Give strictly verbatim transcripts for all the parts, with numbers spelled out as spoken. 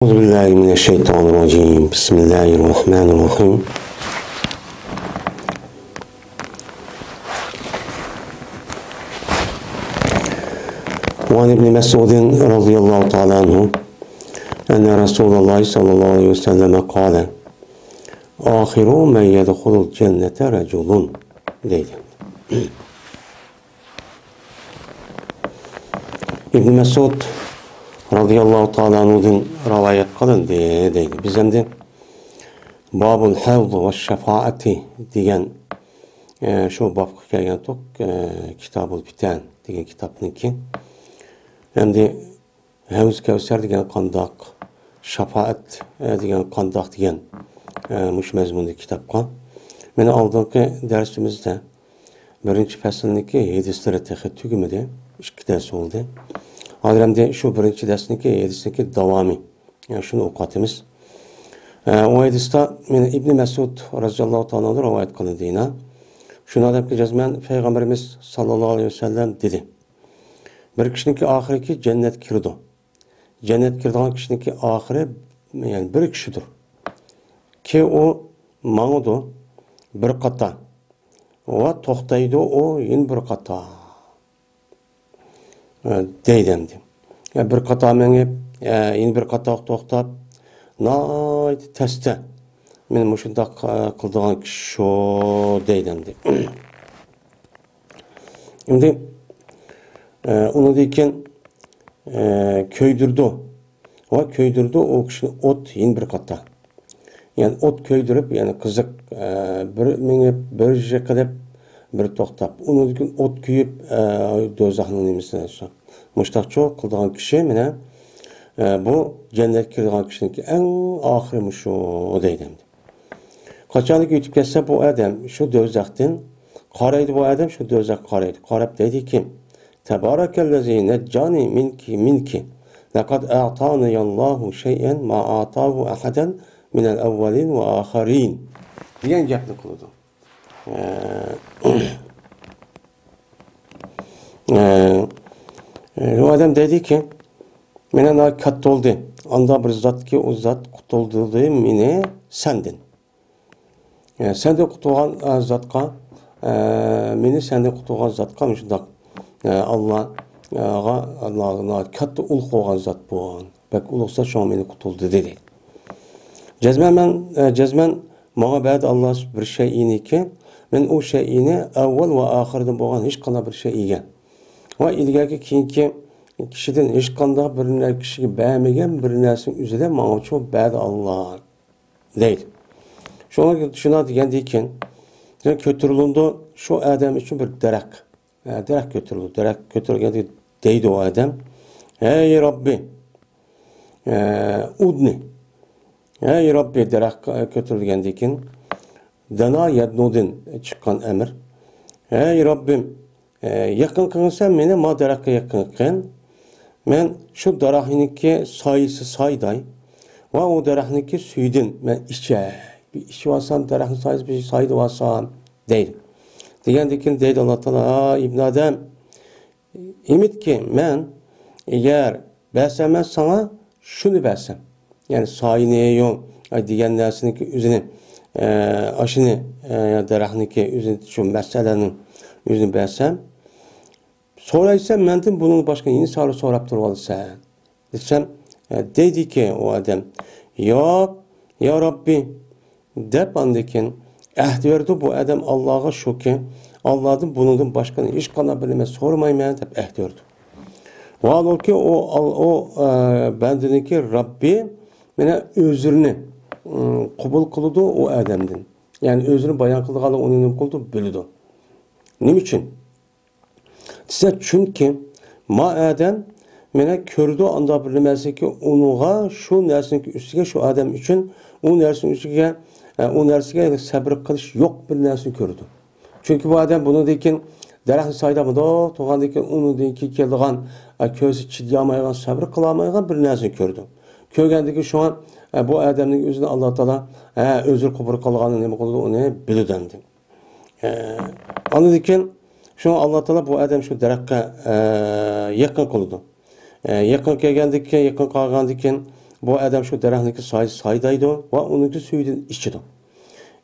أعوذ بالله من الشيطان الرجيم. بسم الله الرحمن الرحيم. وعن ابن مسعود رضي الله تعالى عنه أن رسول الله صلى الله عليه وسلم قال: آخر من يدخل الجنة رجل، deydi. ئىبن مەسئۇد رەزىياللاھۇ تائالا ئەنھۇدىن رىۋايەت قىلىندى، دەيدۇ. بىز ئەمدى بابۇل ھەۋز ۋە شەفائەتى دېگەن، ئە، شۇ بابقا كەلگەنتۇق، ئە، كىتابۇل پىتەن دېگەن كىتابنىڭكى. ئەمدى ھەۋز كەۋسەر دېگەن قانداق، شاپائەت، ئە، دېگەن قانداق دېگەن، ئە، مۇشۇ مەزمۇندىكى كىتابقا. مانا ئالدىنقى دەرسىمىزدە بىرىنچى پەسىلنىڭكى ھەدىسلىرى تېخى تۈگىمىدى. ئىككى دەرس بولدى. ھازىر ئەمدى شۇ بىرىنچى دەرسنىڭكى ھەدىسنىڭكى داۋامى. يەنى شۇنى ئوقۇۋاتىمىز. ئە، ئۇ ھەدىستە مانا ئىبنى مەسئۇد رەزىياللاھۇ تائالا ئەنھۇ رىۋايەت قىلىندى يەنە. شۇنى دەپكى جەزمەن پەيغەمبىرىمىز ساللاللاھۇ ئەلەيھى ۋەسەللەم دېدى: بىر كىشىنىڭكى ئاخىرىكى جەننەتكە كىرىدۇ. جەننەتكە كىرىدىغان كىشىنىڭكى ئاخىرى، يەنى بىر كىشىدۇر. كى ئۇ ماڭىدۇ بىر قاتا ۋە توختايدۇ ئۇ يەنە بىر قاتا، ئە، دەيدۇ ئەمدى. ئە، بىر قاتا مېڭىپ، ئە، يەنە بىر قاتا توختاپ، ناھايىتى تەستە مەن مۇشۇنداق، ئە، قىلىدىغان كىشى شۇ دەيدۇ ئەمدى. ئەمدى، ئە، ئۇنىڭدىن كېيىن، ئە، كۆيدۈرىدۇ. ۋە كۆيدۈرىدۇ ئۇ كىشىنى ئوت يەنە بىر قاتا. يەنى ئوت كۆيدۈرۈپ، يەنى قىزىق، ئە، بىر مېڭىپ، بىر جىقىلىپ، بىر توختاپ. ئۇنىڭدىن كېيىن ئوت كۆيۈپ، ئە، دوزاخنىڭ نېمىسىنى، مۇشتاقچۇ قىلىدىغان كىشى مانا، ئە، بۇ جەننەتكە كىرىدىغان كىشىنىڭكى ئەڭ ئاخىرى مۇشۇ دەيدۇ ئەمدى. قاچانكى ئۆتۈپ كەتسە بۇ ئادەم شۇ دوزاختىن، قارايدۇ بۇ ئادەم شۇ دوزاخقا قارايدۇ. قاراپ دەيدىكى، تەبارەكەللەزى نەججانى مىنكى، مىنكى. لەقەد ئەتانىياللاھۇ شەيئەن ما ئاتاھۇ ئەھەدەن مىنەل ئەۋۋەلىن ۋە ئاخىرىن، دېگەن گەپنى قىلىدۇ. ئە، ئە، ئە، ئۇ ئادەم دەيدىكى، مانا ناھايىتى كاتتا بولدى. ئاندا بىر زاتكى، ئۇ زات قۇتۇلدۇردى مېنى سەندىن. ئە، سەندىن قۇتۇلغان، ئە، زاتقا، ئە، مېنى سەندىن قۇتۇلغان زاتقا مۇشۇنداق، ئە، ئاللاغا، ئاللاغا كاتتا ئۇلۇغ بولغان زات بۇ. بەك ئۇلۇغ زات، شۇڭا مېنى قۇتۇلدۇردى دېدى. جەزمەن مەن، ئە، جەزمەن ماڭا بەردى ئاللا بىر شەيئىنىكى، مەن ئۇ شەيئىنى ئەۋۋەل ۋە ئاخىردىن بولغان ھېچقانداق بىر شەيئىگە ۋە ئىلگەركى كېيىنكى كىشىدىن ھېچقانداق بىر نە-، كىشىگە بەرمىگەن بىر نەرسىنىڭ ئۆزىدە ماڭا شۇ بەردى ئاللا، دەيدۇ. شۇڭا، شۇنداق دېگەندىن كېيىن، كۆتۈرۈلىدۇ شۇ ئادەم ئۈچۈن بىر دەرەخ. ئە، دەرەخ كۆتۈرۈلىدۇ. دەرەخ كۆتۈرۈلگەندە دەيدۇ ئۇ ئادەم، ھەي رەببى، ئە، ئۇدنى. ھەي رەببى، دەرەخ كۆتۈرۈلگەندىن كېيىن، دەنا يەدنۇدىن چىققان ئەمىر. ھەي رەببىم، ئە، يېقىن قىلغىنسەن مېنى، ما دەرەخكە يېقىن قىلغىن. مەن شۇ دەرەخنىڭكى سايىسى سايىداي ۋە ئۇ دەرەخنىڭكى سۈيىدىن مەن ئىچەي. بىر ئىچىۋالسام، دەرەخنىڭ سايىسى بىر سايىدىۋالسام، دەيدۇ. دېگەندىن كېيىن دەيدۇ ئاللا تائالا، ھا، ئىبن ئادەم، ئۈمىدكى مەن ئەگەر بەرسەم، مەن ساڭا شۇنى بەرسەم، يەنى سايىنى، يو-، ئاي، دېگەن نەرسىنىڭكى ئۆزىنى، ئە، ئاشۇنى، ئە، دەرەخنىڭكى ئۆزىنى، شۇ مەسەلەنىڭ ئۆزىنى بەرسەم، سورايسەن مەندىن بۇنىڭ باشقا نېمە سوراپ تۇرۇۋالىسەن؟ دېسەم، ئە، دەيدىكى ئۇ ئادەم، ياق، يا رەببى، دەپ ئاندىن كېيىن ئەھدى بېرىدۇ بۇ ئادەم ئاللاغا شۇكى، ئاللادىن بۇنىڭدىن باشقا ھېچقانداق بىر نېمە سورىمايمەن دەپ ئەھدى بېرىدۇ. ۋاھالۇكى ئۇ، ئۇ، ئە، بەندىنىڭكى رەببى مانا ئۆزرىنى، ئىم، قوبۇل قىلىدۇ ئۇ ئادەمدىن. يەنى ئۆزىنى بايان قىلىدىغانلىقى ئۇنى نېمە قىلىدۇ، بىلىدۇ. نېمە ئۈچۈن؟ دېسە، چۈنكى ما ئادەم مانا كۆرىدۇ ئانداق بىر نەرسىكى ئۇنىڭغا شۇ نەرسىنىڭ ئۈستىگە، شۇ ئادەم ئۈچۈن ئۇ نەرسىنىڭ ئۈستىگە، ئە، ئۇ نەرسىگە سەبرى قىلىش يوق بىر نەرسىنى كۆرىدۇ. چۈنكى بۇ ئادەم بۇنىڭدىن كېيىن دەرەخنى سايىدا مۇنداق تۇرغاندىن كېيىن ئۇنىڭدىن كېيىن كېلىدىغان، ئە، كۆرسە چىدىيالمايدىغان، سەبرى قىلالمايدىغان بىر نەرسىنى كۆرىدۇ. كۆرگەندىن كېيىن شۇڭا، ئە، بۇ ئادەمنىڭ ئۆزىنى ئاللا تائالا، ھە، ئۆزرە قوبۇل قىلغاننى نېمە قىلىدۇ، ئۇنى بىلىدۇ ئەمدى. ئە، ئاندىن كېيىن شۇڭا ئاللا تائالا بۇ ئادەم شۇ دەرەخكە، ئە، يېقىن قىلىدۇ. ئە، يېقىن كەلگەندىن كېيىن، يېقىن قالغاندىن كېيىن، بۇ ئادەم شۇ دەرەخنىڭكى سايىسى سايدايدۇ ۋە ئۇنىڭكى سۈيىدىن ئىچىدۇ.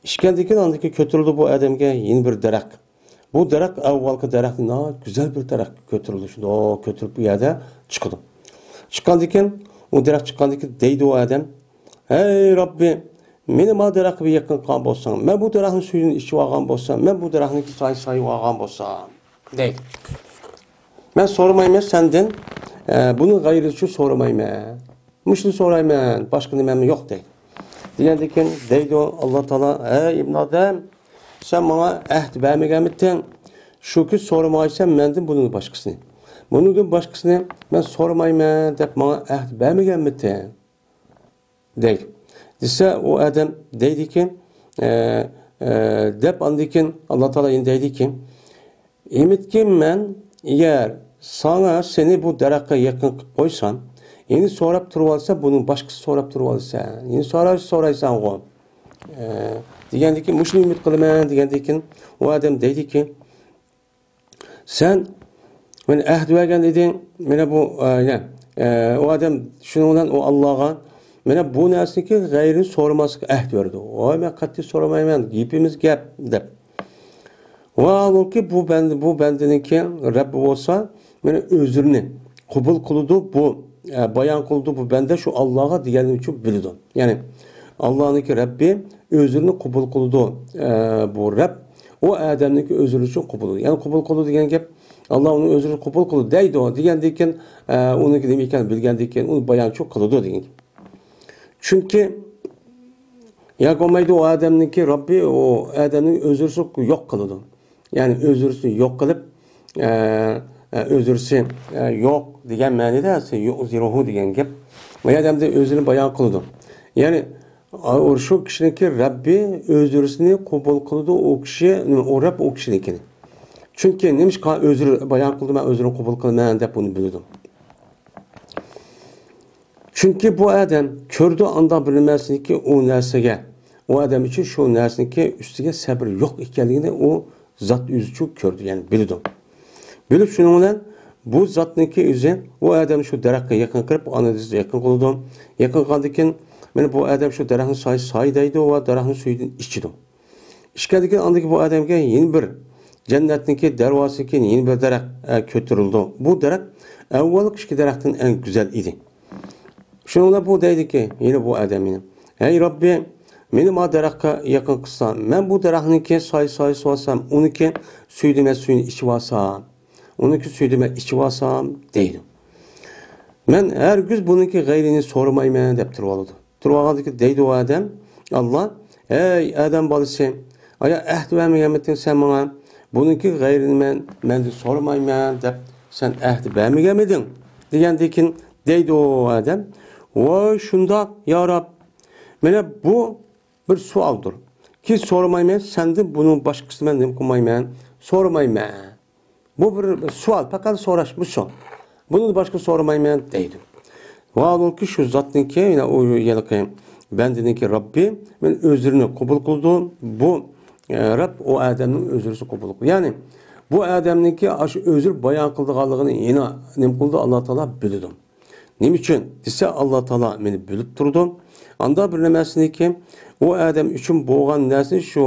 ئىچكەندىن كېيىن ئاندىن كېيىن كۆتۈرۈلىدۇ بۇ ئادەمگە يەنە بىر دەرەخ. بۇ دەرەخ ئەۋۋالقى دەرەختىن ناھايىتى گۈزەل بىر دەرەخكە كۆتۈرۈلىدۇ. شۇنداق كۆتۈرۈلۈپ بۇ يەردە چىقىدۇ. چىققاندىن كېيىن، ئۇ دەرەخ چىققاندىن كېيىن دەيدۇ ئۇ ئادەم، «ھەي رەببى، مېنى ما دەرەخكە بىر يېقىن قىلغان بولساڭ، مەن بۇ دەرەخنىڭ سۈيىدىن ئىچىۋالغان بولسام، مەن بۇ دەرەخنىڭكى سايىسى سايىۋالغان بولسام.» دەيدۇ. «مەن سورىمايمەن سەندىن، ئە، بۇنىڭ غەيرىسىچۇ سورىمايمەن. مۇشۇنى سورايمەن، باشقا نېمەممۇ يوق» دەيدۇ. دېگەندىن كېيىن دەيدۇ ئاللا تائالا، «ھەي ئىبن ئادەم، سەن ماڭا ئەھد بەرمىگەنمىدىڭ؟ شۇ كۈن سورىمىغايسەن مەندىن بۇنىڭدىن باشقىسىنى. بۇنىڭدىن باشقىسىنى مەن سورىمايمەن دەپ ماڭا ئەھد بەرمىگەنمىدىڭ؟» دەيدۇ. دېسە، ئۇ ئادەم دەيدىكى، ئە، ئە، دەپ ئاندىن كېيىن ئاللا تائالا يەنە دەيدىكى، «ئېمىتكى مەن ئەگەر ساڭا سېنى بۇ دەرەخكە يېقىن قىلىپ قويسام، يەنە سوراپ تۇرۇۋالسا، بۇنىڭ باشقىسى سوراپ تۇرۇۋالسا، يەنە سوراش سورايسەنغۇ؟» ئە، دېگەندىكىن، «مۇشۇنى ئۈمىد قىلىمەن» دېگەندىكىن، ئۇ ئادەم دەيدىكى، سەن مانا ئەھد بەرگەن ئىدىڭ، مانا بۇ، ئە، يەنە، ئە، ئۇ ئادەم شۇنىڭ بىلەن ئۇ ئاللاغا، مانا بۇ نەرسىنىڭكى غەيرىنى سورىماسلىققا ئەھد بەردى. ۋاي، مەن قەتئىي سورىمايمەن، گېپىمىز گەپ، دەپ. ۋاھالۇكى، بۇ بەندە، بۇ بەندىنىڭكى رەببى بولسا، مانا ئۆزرىنى قوبۇل قىلىدۇ، بۇ، ئە، بايان قىلىدۇ، بۇ بەندە شۇ ئاللاغا دېگەنلىكى ئۈچۈن بىلىدۇ. يەنى، ئاللانىڭكى رەببى ئۆزرىنى قوبۇل قىلىدۇ، ئە، بۇ رەب ئۇ ئادەمنىڭكى ئۆزرى ئۈچۈن قوبۇل قىلىدۇ. يەنى قوبۇل قىلىدۇ دېگەن گەپ، ئاللا ئۇنىڭ ئۆزرىنى قوبۇل قىلىدۇ دەيدۇ دېگەندىن كېيىن، ئە، ئۇنىڭكى نېمە ئىكەنلىكىنى بىلگەندىن كېيىن ئۇنى بايان قىلىدۇ دېگەن گەپ. چۈنكى ياكى بولمايدۇ، ئۇ ئادەمنىڭكى رەببى، ئۇ ئادەمنىڭ ئۆزرىسى يوق قىلىدۇ. يەنى ئۆزرىسى يوق قىلىپ، ئە، ئە، ئۆزرىسى، ئە، يوق دېگەن مەنىدە، يۇزھىرۇھۇ دېگەن گەپ. ئۇ ئادەمدە ئۆزىنى بايان قىلىدۇ. يەنى، ئا، ئۇ شۇ كىشىنىڭكى رەببى ئۆزرىسىنى قوبۇل قىلىدۇ، ئۇ كىشى، ئۇ رەب ئۇ كىشىنىڭكىنى. چۈنكى نېمىشقا ئۆزرە بايان قىلدى، مەن ئۆزرىنى قوبۇل قىلىمەن دەپ ئۇنى بىلىدۇ. چۈنكى بۇ ئادەم كۆرىدۇ ئانداق بىر نەرسىنىكى ئۇ نەرسىگە، ئۇ ئادەم ئۈچۈن شۇ نەرسىنىكى ئۈستىگە سەۋر يوق ئىكەنلىكىنى ئۇ زات ئۆزى ئۈچۈن كۆرىدۇ، يەنى بىلىدۇ. بىلىپ شۇنىڭ بىلەن بۇ زاتنىڭكى ئۆزى ئۇ ئادەم شۇ دەرەخكە يېقىن قىلىپ، ئانا دېسە يېقىن قىلىدۇ. يېقىن قىلغاندىن كېيىن، مانا بۇ ئادەم شۇ دەرەخنىڭ سايىسى سايىدايدۇ ۋە دەرەخنىڭ سۈيىدىن ئىچىدۇ. ئىچكەندىن كېيىن ئاندىن كېيىن بۇ ئادەمگە يەنە بىر جەننەتنىڭكى دەرۋازىسىدىن كېيىن يەنە بىر دەرەخ، ئە، كۆتۈرۈلىدۇ. بۇ دەرەخ ئەۋۋەلقى ئىككى دەرەختىن ئەڭ گۈزەل ئىدى. شۇنىڭ بىلەن بۇ دەيدىكى، يەنە بۇ ئادەم يەنە، «ھەي رەببى، مېنى ما دەرەخكە يېقىن قىلسا، مەن بۇ دەرەخنىڭكى سايە، سايىسى بولسام، ئۇنىڭكى سۈيىدە مەن سۈيىنى ئىچىۋالسام، ئۇنىڭكى سۈيىدە مەن ئىچىۋالسام» دەيدۇ. «مەن ھەرگىز بۇنىڭكى غەيرىنى سورىمايمەن» دەپ تۇرۇۋالىدۇ. تۇرۇۋالغاندىن كېيىن دەيدۇ ئۇ ئادەم، ئاللا، «ھەي ئادەم بالىسى، ئايا ئەھد بەرمىگەنمىدىڭ سەن ماڭا؟ بۇنىڭكى غەيرىنى مەن، مەندىن سورىمايمەن دەپ سەن ئەھد بەرمىگەنمىدىڭ؟» دېگەندىن كېيىن دەيدۇ ئۇ ئادەم، «ۋاي شۇنداق، يا رەب، مانا بۇ بىر سوئالدۇر. كى سورىمايمەن، سەندىن بۇنىڭ باشقىسىنى مەن نېمە قىلمايمەن، سورىمايمەن. بۇ بىر سوئال، پەقەت سوراش مۇشۇ. بۇنىڭدىن باشقا سورىمايمەن» دەيدۇ. ۋاھالۇكى شۇ زاتنىڭكى، يەنى ئۇ ھېلىقى بەندىنىڭكى رەببى مەن ئۆزرىنى قوبۇل قىلىدۇ. بۇ، ئە، رەب ئۇ ئادەمنىڭ ئۆزرىسىنى قوبۇل قىلىدۇ. يەنى بۇ ئادەمنىڭكى ئاشۇ ئۆزرە بايان قىلىدىغانلىقىنى يەنە نېمە قىلىدۇ؟ ئاللا تائالا بىلىدۇ. نېمە ئۈچۈن دېسە، ئاللا تائالا مېنى بىلىپ تۇرىدۇ. ئاندا بىر نېمىسىنىكى، ئۇ ئادەم ئۈچۈن بولغان نەرسىنى شۇ،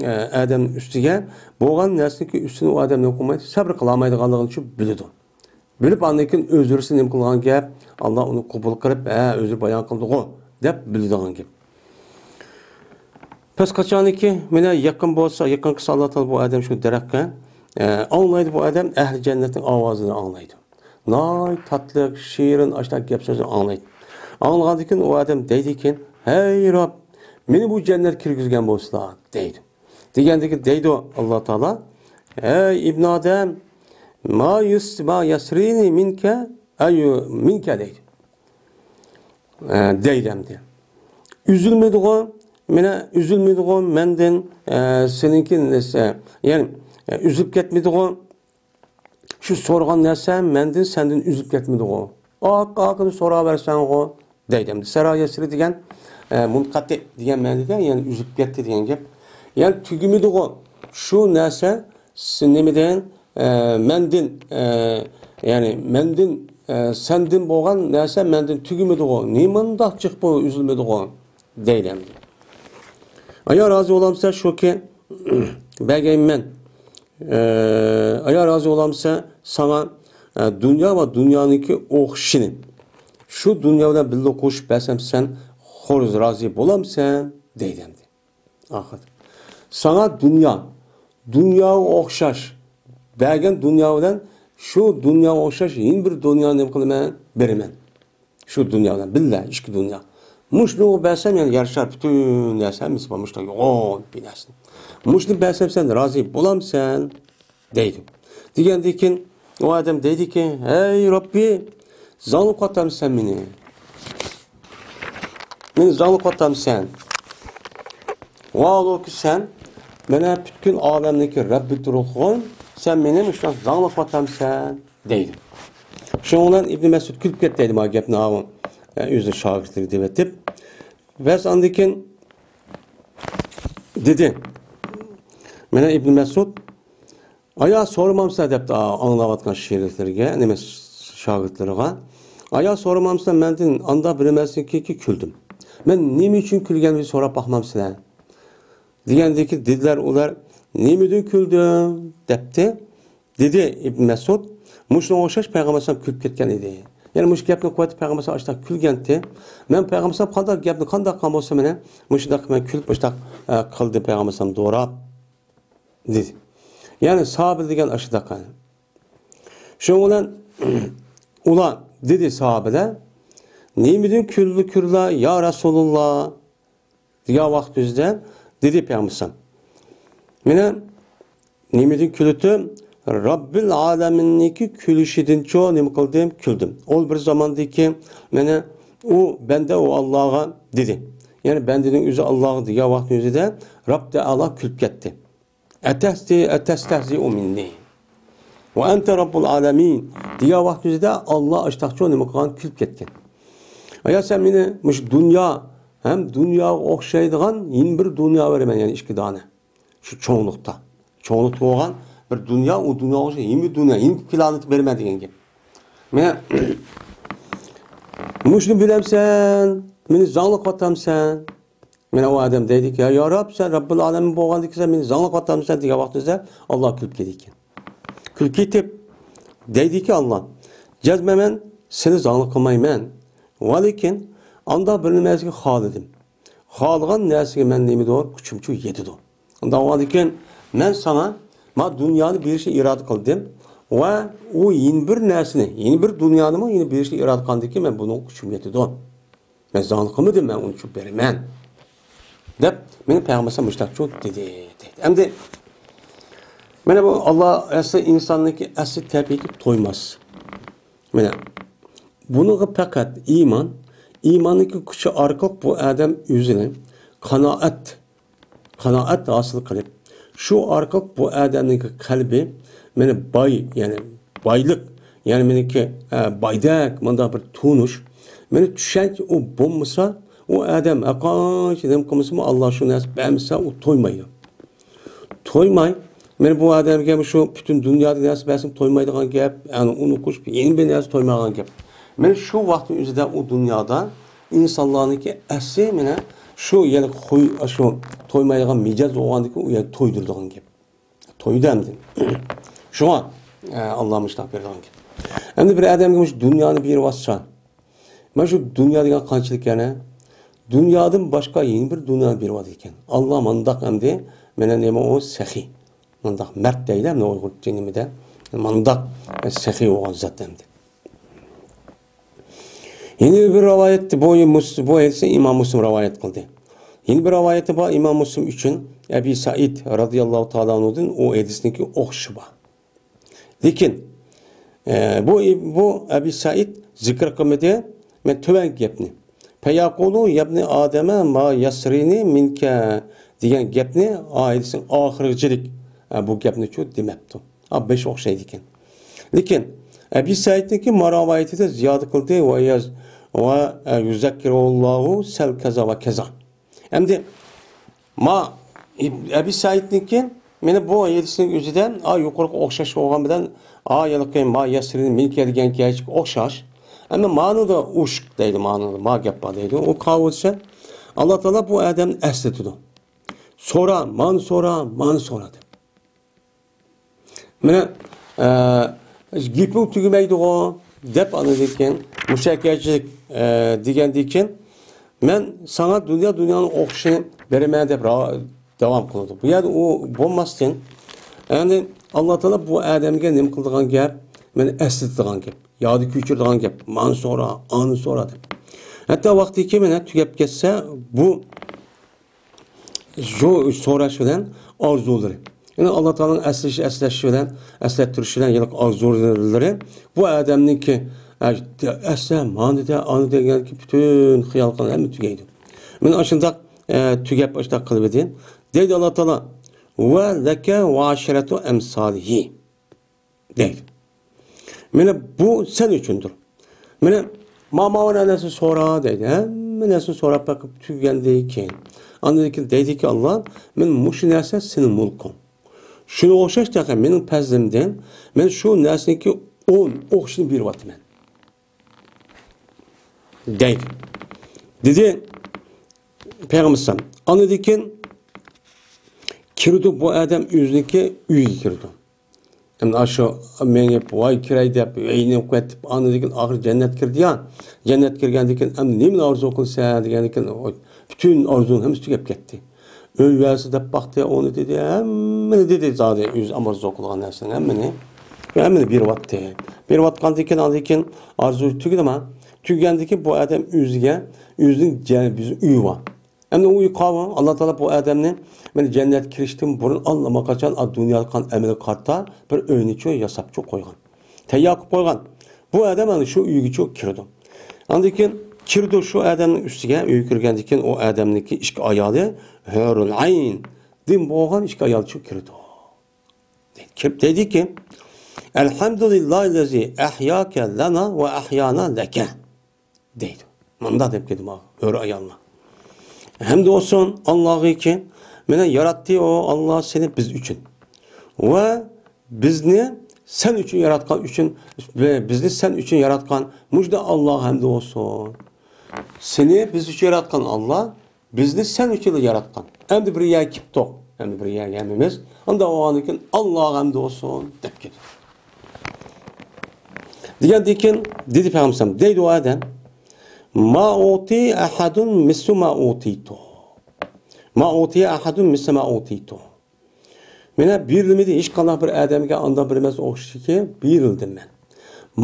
ئە، ئادەمنىڭ ئۈستىگە بولغان نەرسىنىكى ئۈستىنى ئۇ ئادەم نېمە قىلمايدۇ؟ سەۋر قىلالمايدىغانلىقىنى شۇ بىلىدۇ. بىلىپ، ئاندىن كېيىن ئۆزرىسى نېمە قىلغان گەپ، ئاللا ئۇنى قوبۇل قىلىپ، ھە، ئۆزى بايان قىلدىغۇ دەپ بىلىدىغان گەپ. پەس قاچانكى مانا يېقىن بولسا، يېقىن قىلسا ئاللا تائالا بۇ ئادەم شۇ دەرەخكە، ئە، ئاڭلايدۇ بۇ ئادەم ئەھلى جەننەتنىڭ ئاۋازىنى ئاڭلايدۇ. ناھايىتى تاتلىق، شېرىن، ئاشۇنداق گەپ سۆزنى ئاڭلايدۇ. ئاڭلىغاندىن كېيىن ئۇ ئادەم دەيدىكەن، «ھەي رەب، مېنى بۇ جەننەتكە كىرگۈزگەن بولسىلا» دەيدۇ. دېگەندىكىن دەيدۇ ئاللا تائالا، «ھەي ئىبن ئادەم، ما يۇس-، ما يەسرىنى مىنكە، ئەيۇ مىنكە» دەيدۇ. ئە، دەيدۇ ئەمدى. ئۈزۈلمىدىغۇ، مانا ئۈزۈلمىدىغۇ مەندىن، ئە، سېنىڭكى نەرسە، يەنى، ئە، ئۈزۈلۈپ كەتمىدىغۇ؟ شۇ سورىغان نەرسە مەندىن، سەندىن ئۈزۈلۈپ كەتمىدىغۇ؟ ئاق-، ئاقىنى سوراۋەرسەڭغۇ؟ دەيدۇ ئەمدى. سەرا يەسرى دېگەن، ئە، مۇنقەتى دېگەن مەنىدە، يەنى ئۈزۈلۈپ كەتتى دېگەن گەپ. يەنى تۈگىمىدىغۇ شۇ نەرسە س-، نېمىدىن، ئە، مەندىن، ئە، يەنى مەندىن ئە، سەندىن بولغان نەرسە مەندىن تۈگىمىدىغۇ، نېمانداق جىق بولۇپ ئۈزۈلمىدىغۇ دەيدۇ ئەمدى. ئايا رازى بولامسەن شۇكى بەرگەيمەن. ئە، ئايا رازى بولامسەن ساڭا، ئە، دۇنيا ۋە دۇنيانىڭكى ئوخشىشىنى شۇ دۇنيا بىلەن بىللە قوشۇپ بەرسەم سەن خور رازى بولامسەن دەيدۇ ئەمدى. ئاخىر. ساڭا دۇنيا، دۇنياغا ئوخشاش، بەرگەن دۇنيا بىلەن شۇ دۇنياغا ئوخشاش يەنە بىر دۇنيانى نېمە قىلىمەن؟ بېرىمەن. شۇ دۇنيا بىلەن بىللە ئىككى دۇنيا. مۇشۇنى بەرسەم، يەنى يەر شار پۈتۈن نەرسە ھەممىسى بار، مۇشۇنداق يوغان بىر نەرسە. مۇشۇنى بەرسەم، سەن رازى بولامسەن؟ دەيدۇ. دېگەندىن كېيىن ئۇ ئادەم دەيدۇكى، ھەي رەببى، زاڭلىق قاتامسەن مېنى؟ مېنى زاڭلىق قاتامسەن؟ ۋاھالۇكى سەن مانا پۈتكۈل ئالەمنىڭكى رەببى تۇرغۇن، سەن مېنى مۇشۇنداق زاڭلىق قاتامسەن؟ دەيدۇ. شۇنىڭ بىلەن ئىبنى مەسئۇد كۈلۈپ كەتتى دەيدۇ، مانا گەپنى ئاۋۇ، ئۆزىنىڭ شاگىرتلىرىگە دەۋېتىپ. بەس ئاندىن كېيىن دېدى. مانا ئىبنى مەسئۇد، ئايا سورىمامسىلەر دەپتۇ، ئاڭلاۋاتقان شېرىكلىرىگە، نېمە، شاگىرتلىرىغا. ئايا سورىمامسىلەر مەندىن ئاندا بىر نېمىسىنى كېيىن كۈلدۈم. مەن نېمە ئۈچۈن كۈلگەننى سوراپ باقمامسىلەر؟ دېگەندىكى دېدىلەر ئۇلار، نېمىدىن كۈلدۈڭ؟ دەپتى. دېدى ئىبن مەسئۇد، مۇشۇنىڭغا ئوخشاش پەيغەمبەر ئەلەيھىسسالام كۈلۈپ كەتكەن ئىدى. يەنى مۇشۇ گەپنى قىلىۋاتىپ پەيغەمبەر ئەلەيھىسسالام ئاشۇنداق كۈلگەنتى. مەن پەيغەمبەر ئەلەيھىسسالام قانداق گەپنى قانداق قىلغان بولسا مانا مۇشۇنداق مەن كۈلۈپ مۇشۇنداق، ئە، قىلدى پەيغەمبەر ئەلەيھىسسالام دوراپ. دېدى. يەنى ساھابە دېگەن ئاشۇنداق. شۇنىڭ بىلەن ئۇلار دېدى ساھابىلەر، نېمىدىن كۈلدى كۈلدى يا رەسۇلۇللا؟ دېگەن ۋاقىت يۈزىدە دېدى پەيغەمبەر ئەلەيھىسسالام. مانا نېمىدىن كۈلدۈم؟ رەببىل ئالەمىننىڭكى كۈلۈشىدىنچۇ نېمە قىلدىم؟ كۈلدۈم. ئۇ بىر زاماندىكى مانا ئۇ بەندە ئۇ ئاللاغا دېدى. يەنى بەندىنىڭ ئۆزى ئاللاغا دېگەن ۋاقىت يۈزىدە رەب تائالا كۈلۈپ كەتتى. ئەتەستى، ئەتەستەھزىئۇ مىننى ۋە ئەنتە رەببۇل ئالەمىن دېگەن ۋاقىت يۈزىدە ئاللا ئاشتاقچۇ نېمە قىلغان كۈلۈپ كەتكەن. ئايا سەن مېنى مۇشۇ دۇنيا ھەم دۇنياغا ئوخشايدىغان يەنە بىر دۇنيا بېرىمەن، يەنى ئىككى دانە. شۇ چوڭلۇقتا. چوڭلۇقتا بولغان بىر دۇنيا، ئۇ دۇنياغا ئوخشاش يەنە بىر دۇنيا، يەنە بىر پلانېتا بېرىمەن دېگەن گەپ. مانا مۇشۇنى بىلەمسەن، مېنى زاڭلىق قاتامسەن؟ مانا ئۇ ئادەم دەيدىكى، يا، يا رەب، سەن رەببۇل ئالەمىن بولغاندىكىن سەن مېنى زاڭلىق قاتامسەن دېگەن ۋاقتىدا ئاللا كۈلۈپ كېتىدىكەن. كۈلۈپ كېتىپ دەيدىكى ئاللا، جەزمەن مەن سېنى زاڭلىق قىلمايمەن. ۋەلىكىن ئاندا بىر نېمىسىگە خالىدىم. خالىغان نەرسىگە مەن نېمىدۇر؟ كۈچۈمچۇ يېتىدۇ. ئۇنداق بولغاندىكىن مەن ساڭا ما دۇنيانى بېرىشنى ئىرادە قىلدىم ۋە ئۇ يەنە بىر نەرسىنى، يەنە بىر دۇنيانىمۇ يەنە بېرىشنى ئىرادە قىلغاندىكىن مەن بۇنىڭغا كۈچۈم يېتىدۇ. مەن زاڭلىق قىلمىدىم، مەن ئۇنى چۈشۈپ بېرىمەن. دەپ مېنىڭ پەيغەمبەر ئەلەيھىسسالام مۇشۇنداق چۇ دېدى، دەيدۇ. ئەمدى مانا بۇ ئاللا ئەسلى ئىنساننىڭكى ئەسلى تەبىئىتى تويماس. مانا بۇنىڭغا پەقەت ئىمان، ئىماننىڭكى كۈچى ئارقىلىق بۇ ئادەم ئۆزىنى قانائەت، قانائەت ھاسىل قىلىپ، شۇ ئارقىلىق بۇ ئادەمنىڭكى قەلبى مانا باي، يەنى بايلىق، يەنى مېنىڭكى، ئە، بايدەك مۇنداق بىر تونۇش، مانا چۈشەنچە ئۇ بولمىسا، ئۇ ئادەم ھەرقانچە نېمە قىلمىسىمۇ، ئاللا شۇ نەرسە بەرمىسە، ئۇ تويمايدۇ. تويماي، مانا بۇ ئادەمگە شۇ پۈتۈن دۇنيادا نەرسە بەرسىمۇ تويمايدىغان گەپ، ئەنە ئۇنى قوشۇپ يەنە بىر نەرسە تويمايدىغان گەپ. مانا شۇ ۋاقىتنىڭ ئۆزىدە ئۇ دۇنيادا ئىنسانلارنىڭكى ئەسلى مانا شۇ يەنە خۇي، شۇ تويمايدىغان مىجەز بولغاندىكىن ئۇ يەنە تويدۇرىدىغان گەپ. تويدى ئەمدى. شۇڭا، ئە، ئاللا مۇشۇنداق بېرىدىغان گەپ. ئەمدى بىر ئادەمگە مۇشۇ دۇنيانى بېرىۋاتسا، مانا شۇ دۇنيا دېگەن قانچىلىك يەنە؟ دۇنيادىن باشقا يەنە بىر دۇنيانى بېرىۋاتىدىكەن. ئاللا مۇنداق ئەمدى، مانا نېمە ئۇ سېخىي. مۇنداق مەرد دەيدۇ ئەمدى ئۇيغۇرچە نېمىدە. مۇنداق سېخىي بولغان زات ئەمدى. يەنە بىر رىۋايەتتە بۇ مۇس-، بۇ ھەدىسنى ئىمام مۇسلىم رىۋايەت قىلدى. يەنە بىر رىۋايەتتە بار ئىمام مۇسلىم ئۈچۈن ئەبى سەئىد رازىياللاھۇ تائالا ئەنھۇدىن ئۇ ھەدىسنىڭكى ئوخشىشى بار. لېكىن، ئە، بۇ، بۇ ئەبى سەئىد زىكىر قىلمىدى. مەن تۆۋەنكى گەپنى، فەيەقۇلۇ يەبنى ئادەمە ما يەسرىنى مىنكە دېگەن گەپنى ئايىتىنىڭ ئاخىرىغىچىلىك، ئە، بۇ گەپنىچۇ دېمەپتۇ. ئا، بەش ئوخشايدىكەن. لېكىن ئەبى سەئىدنىڭكى ما رىۋايىتىدە زىيادە قىلدى ۋە يەز-، ۋە، ئە، يۇزەككىرۇللاھۇ سەل كەزا ۋە كەزا. ئەمدى ما ئەبى سەئىدنىڭكى مانا بۇ ھەدىسنىڭ ئۆزىدە، ئا، يۇقىرىقىغا ئوخشاش بولغان بىلەن، ئا، ھېلىقى ما يەسرىنى مىنكە دېگەن گەپكە ئوخشاش. ئەمما مانىدا ئۇشۇق دەيدۇ، مانىدا ما گەپ بار دەيدۇ. ئۇ قاۋۇلچە، ئاللا تائالا بۇ ئادەمنى ئەسلىتىدۇ. سورا، مانى سورا، مانى سورا دەپ. مانا، ئە، گېپىڭ تۈگىمەيدىغۇ دەپ، ئاندىن كېيىن مۇشەككەچىلىك، ئە، دېگەندىن كېيىن، مەن ساڭا دۇنيا دۇنيانىڭ ئوخشىشىنى بېرىمەن دەپ را-، داۋام قىلىدۇ. بۇ يەردە ئۇ بولماستىن، يەنى ئاللا تائالا بۇ ئادەمگە نېمە قىلىدىغان گەپ؟ مېنى ئەسلىتىدىغان گەپ، يادىن كۆچۈرىدىغان گەپ. مانى سورا، ئانى سورا دەپ. ھەتتا ۋاقتىكى مانا تۈگەپ كەتسە، بۇ شۇ سوراش بىلەن ئارزۇلىرى. يەنى ئاللا تائالانىڭ ئەسلىشى، ئەسلەش بىلەن، ئەسلەتتۈرۈش بىلەن يەنە ئارزۇلىرى بۇ ئادەمنىڭكى، ئە، ئەسلە، مانىدە، ئانى دېگەنكى پۈتۈن خىيال قىلغان ھەممە تۈگەيدۇ. مانا ئاشۇنداق، ئە، تۈگەپ ئاشۇنداق قىلىۋىدى. دەيدۇ ئاللا تائالا، «ۋە لەكە ۋە ئەشرەتۇ ئەمسالىھى» دەيدۇ. مانا بۇ سەن ئۈچۈندۇر. مانا ما-، ماۋۇ نەرسىنى سورا دەيدۇ. ھەممە نەرسىنى سوراپ بېقىپ تۈگىگەندىن كېيىن، ئاندىن كېيىن دەيدىكى ئاللا، مانا مۇشۇ نەرسە سېنىڭ مۇلكۇڭ. شۇنىڭغا ئوخشاش تېخى مېنىڭ پەزلىمدىن مەن شۇ نەرسىنىڭكى ئون ئوخشىشىنى بېرىۋاتىمەن. دەيدۇ. دېدى پەيغەمبەر ئەلەيھىسسالام. ئاندىن كېيىن كىرىدۇ، بۇ ئادەم ئۆزىنىڭكى ئۆيىگە كىرىدۇ. ئەمدى ئاشۇ مېڭىپ، ۋاي كىرەي دەپ، ئۆينى قويۇپ، ئاندىن كېيىن ئاخىرى جەننەتكە كىردى يا. جەننەتكە كىرگەندىن كېيىن، ئەمدى نېمىنى ئارزۇ قىلىسەن دېگەندىن كېيىن، ئۇ پۈتۈن ئارزۇنىڭ ھەممىسى تۈگەپ كەتتى. ئۆي بەرسە دەپ باقتى، ئۇنى دېدى، ھەممىنى دېدى، زادى ئۆزى ئارزۇ قىلغان نەرسىنىڭ ھەممىنى، ھەممىنى بېرىۋاتتى. بېرىۋاتقاندىن كېيىن، ئاندىن كېيىن ئارزۇ تۈگىدىما؟ تۈگىگەندىن كېيىن بۇ ئادەم ئۆزىگە، ئۆزىنىڭ جە-، ئۆيى بار. ئەمدى ئۇ قاۋۇ، ئاللا تائالا بۇ ئادەمنى، مانا جەننەتكە كىرىشتىن بۇرۇن ئاللىقاچان دۇنيادا قىلغان ئەمەلگە قارىتا بىر ئۆينىچۇ ياساپچۇ قويغان. تەييار قىلىپ قويغان. بۇ ئادەم ئەنە شۇ ئۆيگىچۇ كىرىدۇ. ئاندىن كېيىن كىرىدۇ شۇ ئادەمنىڭ ئۈستىگە، ئۆيگە كىرگەندىن كېيىن ئۇ ئادەمنىڭكى ئىككى ئايالى، ھۆرۇل ئەيندىن بولغان ئىككى ئايالچۇ كىرىدۇ. كىرىپ دەيدىكى، «ئەلھەمدۇلىللاھىللەزى ئەھياكە لەنا ۋە ئەھيانا لەكە» دەيدۇ. مۇنداق دەپ كېتىدۇ ماڭا ھۆر ئاياللار. ھەمدە بولسۇن ئاللاغىكى، مېنى ياراتتى ئۇ ئاللا سېنى بىز ئۈچۈن. ۋە بىزنى سەن ئۈچۈن ياراتقان ئۈچۈن، بىزنى سەن ئۈچۈن ياراتقان مۇشۇ ئاللاغا ھەمدە بولسۇن. سېنى بىز ئۈچۈن ياراتقان ئاللا، بىزنى سەن ئۈچۈنلا ياراتقان. ئەمدى بىر يەرگە كېلىپتۇق. ئەمدى بىر يەرگە ھەممىمىز. ئانداق بولغاندىن كېيىن، ئاللاغا ھەمدە بولسۇن، دەپ كېتىدۇ. دېگەندىن كېيىن، دېدى پەيغەمبەر، دەيدۇ ئۇ ئادەم، «ما ئۇتى ئەھەدۇن مىسلۇ ما ئۇتىتۇ. ما ئۇتى ئەھەدۇن مىسلۇ ما ئۇتىتۇ.» مانا بېرىلمىدى ھېچقانداق بىر ئادەمگە ئانداق بىر ئەمەس ئوخشىشىكى بېرىلدىم مەن.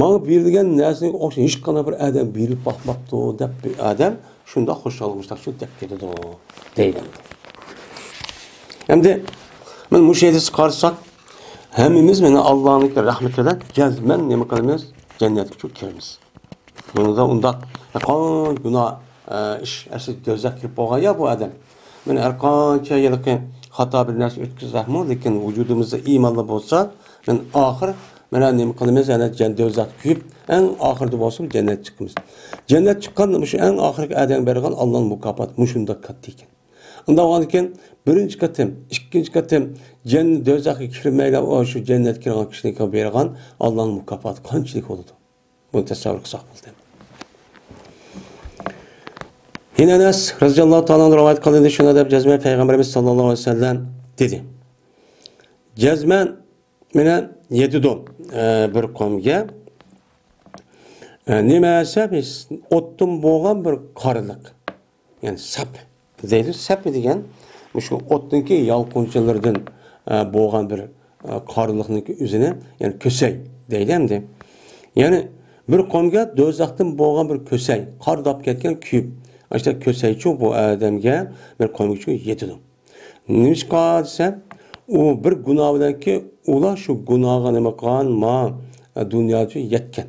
ماڭا بېرىلگەن نەرسىگە ئوخشاش ھېچقانداق بىر ئادەم بېرىلىپ باقماپتۇ دەپ بىر ئادەم شۇنداق خۇشال مۇشۇنداق شۇ دەپ كېتىدۇ دەيدۇ. ئەمدى مانا مۇشۇ ھەدىسكە قارىساق ھەممىمىز مانا ئاللانىڭكى رەھمىتى بىلەن جەزمەن نېمە قىلىمىز؟ جەننەتكە كىرىمىز. بۇنىڭدا ئۇنداق ھەرقانچە گۇناھ، ئە، ئىش، ئەسلى دوزاخقا كىرىپ بولغان يا بۇ ئادەم. مانا ھەرقانچە ھېلىقى خاتا بىر نەرسە ئۆتكۈزسەكمۇ، لېكىن ۋۇجۇدىمىزدا ئىمانلا بولسا، مانا ئاخىر، مانا نېمە قىلىمىز؟ يەنە جەن-، دوزاختا كۆيۈپ، ئەڭ ئاخىرىدا بولسىمۇ جەننەتكە چىقىمىز. جەننەت چىققان مۇشۇ ئەڭ ئاخىرقى ئادەمگە بېرىدىغان ئاللانىڭ مۇكاپاتى مۇشۇنداق كاتتا ئىكەن. ئۇنداق بولغاندىكىن، بىرىنچى قېتىم، ئىككىنچى قېتىم جەن-، دوزاخقا كىرمەيلا، ئۇ شۇ جەننەتكە كىرگەن كىشىنىڭكى بېرىدىغان ئاللانىڭ مۇكاپاتى قانچىلىك بولىدۇ؟ بۇنى تەسەۋۋۇر قىلساق بولدى. يەنە ئەنەس رەزىياللاھۇ تائالا ئەنھۇ رىۋايەت قىلىندى، شۇنداق دەپ جەزمەن پەيغەمبىرىمىز ساللاللاھۇ ئەلەيھى ۋەسەللەم دېدى. جەزمەن مانا يېتىدۇ، ئە، بىر قومگە، ئە، نېمە دېسە، ئوتتىن بولغان بىر قارىلىق. يەنى سەپ دەيدۇ. سەپ دېگەن مۇشۇ ئوتنىڭكى يالقۇنچىلىرىدىن، ئە، بولغان بىر، ئە، قارىلىقنىڭكى ئۆزىنى، يەنى كۆسەي دەيدۇ ئەمدى. يەنى بىر قومگە دوزاختىن بولغان بىر كۆسەي، قار داپ كەتكەن كۆيۈپ، ئاشۇنداق كۆسەيچۇ بۇ ئادەمگە، بىر قومگىچۇ يېتىدۇ. نېمىشقا دېسە، ئۇ بىر گۇناھ بىلەنكى ئۇلار شۇ گۇناھقا نېمە قىلغان، ما، ئە، دۇنياچۇ يەتكەن.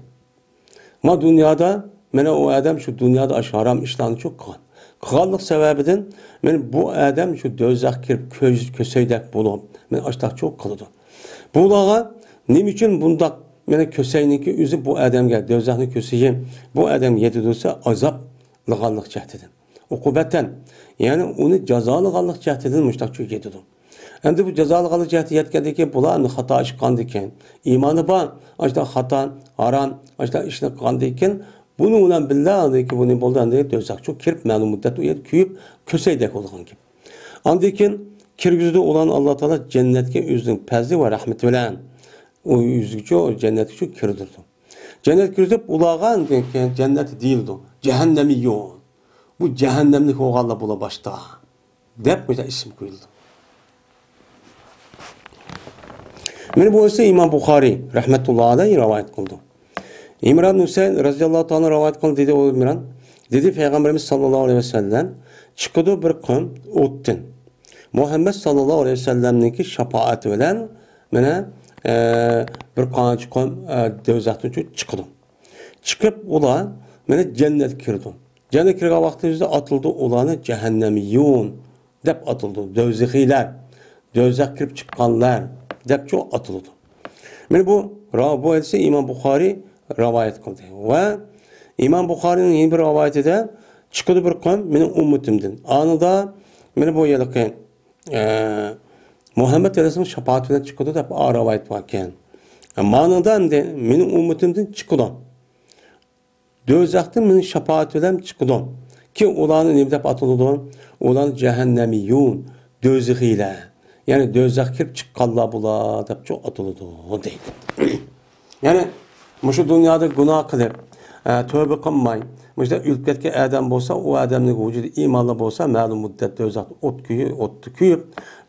ما دۇنيادا، مانا ئۇ ئادەم شۇ دۇنيادا ئاشۇ ھارام ئىشلارنى چوق قىلغان. قىلغانلىق سەۋەبىدىن، مانا بۇ ئادەم شۇ دوزاخقا كىرىپ كۆز-، كۆسەيدەك بولۇپ، مانا ئاشتاق چوق قىلىدۇ. بۇلارغا نېمە ئۈچۈن بۇنداق، مانا كۆسەينىڭكى ئۆزى بۇ ئادەمگە، دوزاخنىڭ كۆسەيى بۇ ئادەمگە يېتىدۇ دېسە، ئازابلىغانلىق جەھەتتىن. ئوقۇبەتەن، يەنى ئۇنى جازالىغانلىق جەھەتتىن مۇشتاق چوق يېتىدۇ. ئەمدى بۇ جازالىغانلىق جەھەتتە يەتكەندىن كېيىن، بۇلار ئەمدى خاتا ئىش قىلغاندىن كېيىن، ئىمانى بار، ئاشۇنداق خاتا، ھارام، ئاشۇنداق ئىشنى قىلغاندىن كېيىن، بۇنىڭ بىلەن بىللە ئاندىن كېيىن بۇ نېمە بولدى؟ ئاندىن كېيىن دوزاخقا كىرىپ، مەلۇم مۇددەت ئۇ يەردە كۆيۈپ، كۆسەيدەك بولغان گەپ. ئاندىن كېيىن كىرگۈزىدۇ ئۇلارنى ئاللا تائالا جەننەتكە ئۆزىنىڭ پەزلى ۋە رەھمىتى بىلەن. ئۇ يۈزىگىچۇ جەننەتكىچۇ كىردۈرىدۇ. جەننەتكە كىرگۈزۈپ، ئۇلارغا ئاندىن كېيىن جەننەتتە دېيىلىدۇ، جەھەننەمىيۇن. بۇ جەھەننەملىك بولغانلار بۇلار باشتا، دەپ مۇشۇنداق ئىسىم قويۇلىدۇ. مانا بۇ ئىسى ئىمام بۇخارىي رەھمەتۇللا ئەلەيھ رىۋايەت قىلدى. ئىمران ھۈسەيىن رەزىياللاھۇ تائالا رىۋايەت قىلدى، دېدى ئۇ ئىمران، دېدى پەيغەمبىرىمىز ساللاللاھۇ ئەلەيھى ۋەسەللەم، چىقىدۇ بىر قوم ئوتتىن. مۇھەممەد ساللاللاھۇ ئەلەيھى ۋەسەللەمنىڭكى شاپائىتى بىلەن مانا، ئە، بىر قانچە قوم، ئە، دوزاختىن چىقىدۇ. چىقىپ ئۇلار مانا جەننەتكە كىرىدۇ. جەننەتكە كىرگەن ۋاقتىمىزدا ئاتىلىدۇ ئۇلارنى جەھەننەمىيۇن دەپ ئاتىلىدۇ. دوزىخىيلار، دوزاخقا كىرىپ چىققانلار دەپچۇ ئاتىلىدۇ. مانا بۇ را-، بۇ ھەدىسنى ئىمام بۇخارىي رىۋايەت قىلدى. ۋە ئىمام بۇخارىينىڭ يەنە بىر رىۋايىتىدە چىقىدۇ بىر قوم مېنىڭ ئۈممىتىمدىن. ئانىدا مانا بۇ ھېلىقى، ئە، مۇھەممەد ئەلەيھىسسالام شاپائەت بىلەن چىقىدۇ دەپ رىۋايەت باركەن. مانىدا ئەمدى مېنىڭ ئۈممىتىمدىن چىقىدۇ. دوزاختىن مېنىڭ شاپائەت بىلەن چىقىدۇ. كېيىن ئۇلارنى نېمە دەپ ئاتىلىدۇ؟ ئۇلارنى جەھەننەمىيۇن، دوزىخىيلار. يەنى دوزاخقا كىرىپ چىققانلار بۇلار دەپچۇ ئاتىلىدۇ دەيدۇ. يەنى مۇشۇ دۇنيادا گۇناھ قىلىپ، ئە، تۆبە قىلماي، مۇشۇنداق ئۆلۈپ كەتكەن ئادەم بولسا، ئۇ ئادەمنىڭ ۋۇجۇدى ئىمانلىق بولسا، مەلۇم مۇددەت دوزاختا ئوت كۆيۈپ، ئوتتا كۆيۈپ،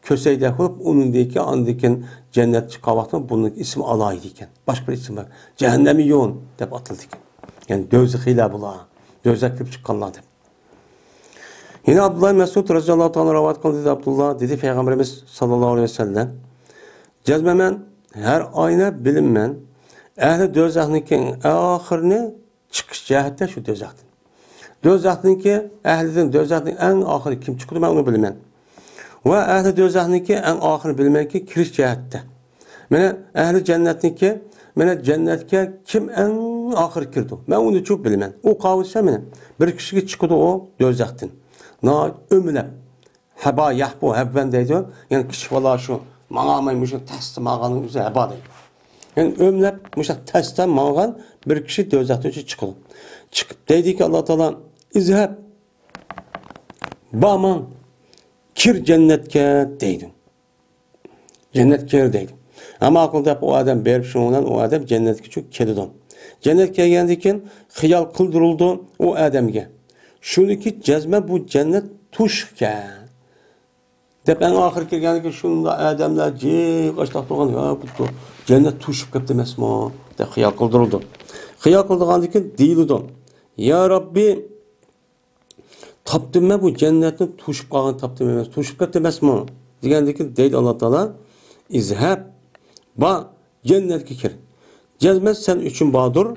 كۆسەيدەك بولۇپ، ئۇنىڭدىن كېيىن، ئاندىن كېيىن جەننەتكە چىققان ۋاقتىدا بۇنىڭ ئىسمى ئالاھىدە ئىكەن. باشقا بىر ئىسمى بار. جەھەننەمىيۇن دەپ ئاتىلىدىكەن. يەنى دوزىخىيلار بۇلار. دوزاخقا كىرىپ چىققانلار دەپ. يەنە ئابدۇللا مەسئۇد رەزىياللاھۇ تائالا رىۋايەت قىلدى، دەيدۇ ئابدۇللا، دېدى پەيغەمبىرىمىز ساللاللاھۇ ئەلەيھى ۋەسەللەم، جەزمەن مەن ھەر ئاينى بىلىمەن، ئەھلى دوزاخنىڭكى ئاخىرىنى چىقىش جەھەتتە شۇ دوزاختىن. دوزاختىنكى، ئەھلىدىن دوزاختىن ئەڭ ئاخىرى كىم چىقىدۇ، مەن ئۇنى بىلىمەن. ۋە ئەھلى دوزاخنىڭكى ئەڭ ئاخىرى بىلىمەنكى، كىرىش جەھەتتە. مانا ئەھلى جەننەتنىڭكى، مانا جەننەتكە كىم ئەڭ ئاخىرى كىرىدۇ، مەن ئۇنى چوق بىلىمەن. ئۇ قاۋىسا مانا بىر كىشىگە چىقىدۇ ئۇ دوزاختىن. ناھايىتى ئۆمىلەپ. ھەبا يەھبۇ ھەبۋەن دەيدۇ. يەنى كىشى بالا شۇ ماڭالماي مۇشۇ تەستە ماڭغاننىڭ ئۆزى ھەبا دەيدۇ. يەنى ئۆملەپ مۇشۇ تەستە ماڭغان بىر كىشى دوزاختىن چىقىدۇ. چىقىپ دەيدىكى، ئاللا تائالا، ئىزھەب، بار ماڭ، كىر جەننەتكە دەيدۇ. جەننەتكە كىر دەيدۇ. ھە ماقۇل دەپ ئۇ ئادەم بېرىپ، شۇنىڭ بىلەن ئۇ ئادەم جەننەتكە چۈ-، كېلىدۇ. جەننەتكە كەلگەندىن كېيىن خىيال قىلدۇرۇلىدۇ ئۇ ئادەمگە. شۇنىكى جەزمەن بۇ جەننەت توشۇقكەن. دەپ ئەڭ ئاخىرى كىرگەندىن كېيىن شۇنداق ئادەملەر جىق ئاشتاق تۇرغان، يا بۇ تو-، جەننەت توشۇپ كەپتۇ ئەمەسمۇ؟ دەپ خىيال قىلدۇرۇلىدۇ. خىيال قىلدۇرغاندىن كېيىن دېيىلىدۇ. يا رەببى، تاپتىممەن بۇ جەننەتنى، توشۇپ قالغان تاپتىم ئەمەس، توشۇپ كەتتى ئەمەسمۇ؟ دېگەندىن كېيىن دەيدۇ ئاللا تائالا، ئىزھەب، بار، جەننەتكە كىر. جەزمەن سەن ئۈچۈن باردۇر،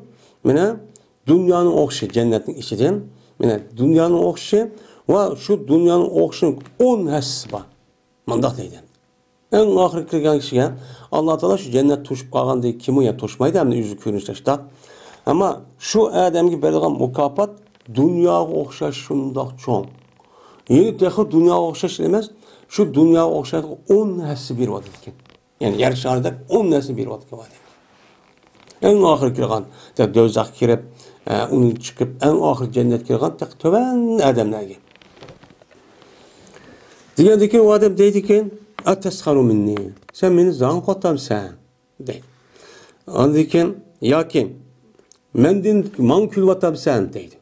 مانا، دۇنيانىڭ ئوخشىشى جەننەتنىڭ ئىچىدىن، مانا، دۇنيانىڭ ئوخشىشى ۋە شۇ دۇنيانىڭ ئوخشىشىنىڭ ئون ھەسسىسى بار. مۇنداق دەيدۇ. ئەڭ ئاخىرى كىرگەن كىشىگە ئاللا تائالا شۇ جەننەت توشۇپ قالغاندىن كېيىن، يەنە توشمايدۇ، ئەمدى يۈزى كۆرۈنۈشلەشتە. ئەمما شۇ ئادەمگە بېرىدىغان مۇكاپات دۇنياغا ئوخشاش شۇنداق چوڭ. يەنى تېخى دۇنياغا ئوخشاش ئەمەس، شۇ دۇنياغا ئوخشايدىغان ئون ھەسسە بېرىۋاتىدىكەن. يەنى يەر شارىدەك ئون ھەسسە بېرىۋاتىدىكەن ئادەم. ئەڭ ئاخىرى كىرغان، دوزاخقا كىرىپ، ئە، ئۇنى چىقىپ، ئەڭ ئاخىرى جەننەتكە كىرغان، تېخى تۆۋەن ئادەملەرگە. دېگەندىكىن ئۇ ئادەم دەيدىكەن، «ئەتەسخەرۇ مىننى؟ سەن مېنى زاڭ قوتامسەن؟» دەيدۇ. ئاندىن كېيىن، ياكى، «مەندىن ماڭا كۈلۈۋاتامسەن؟» دەيدۇ.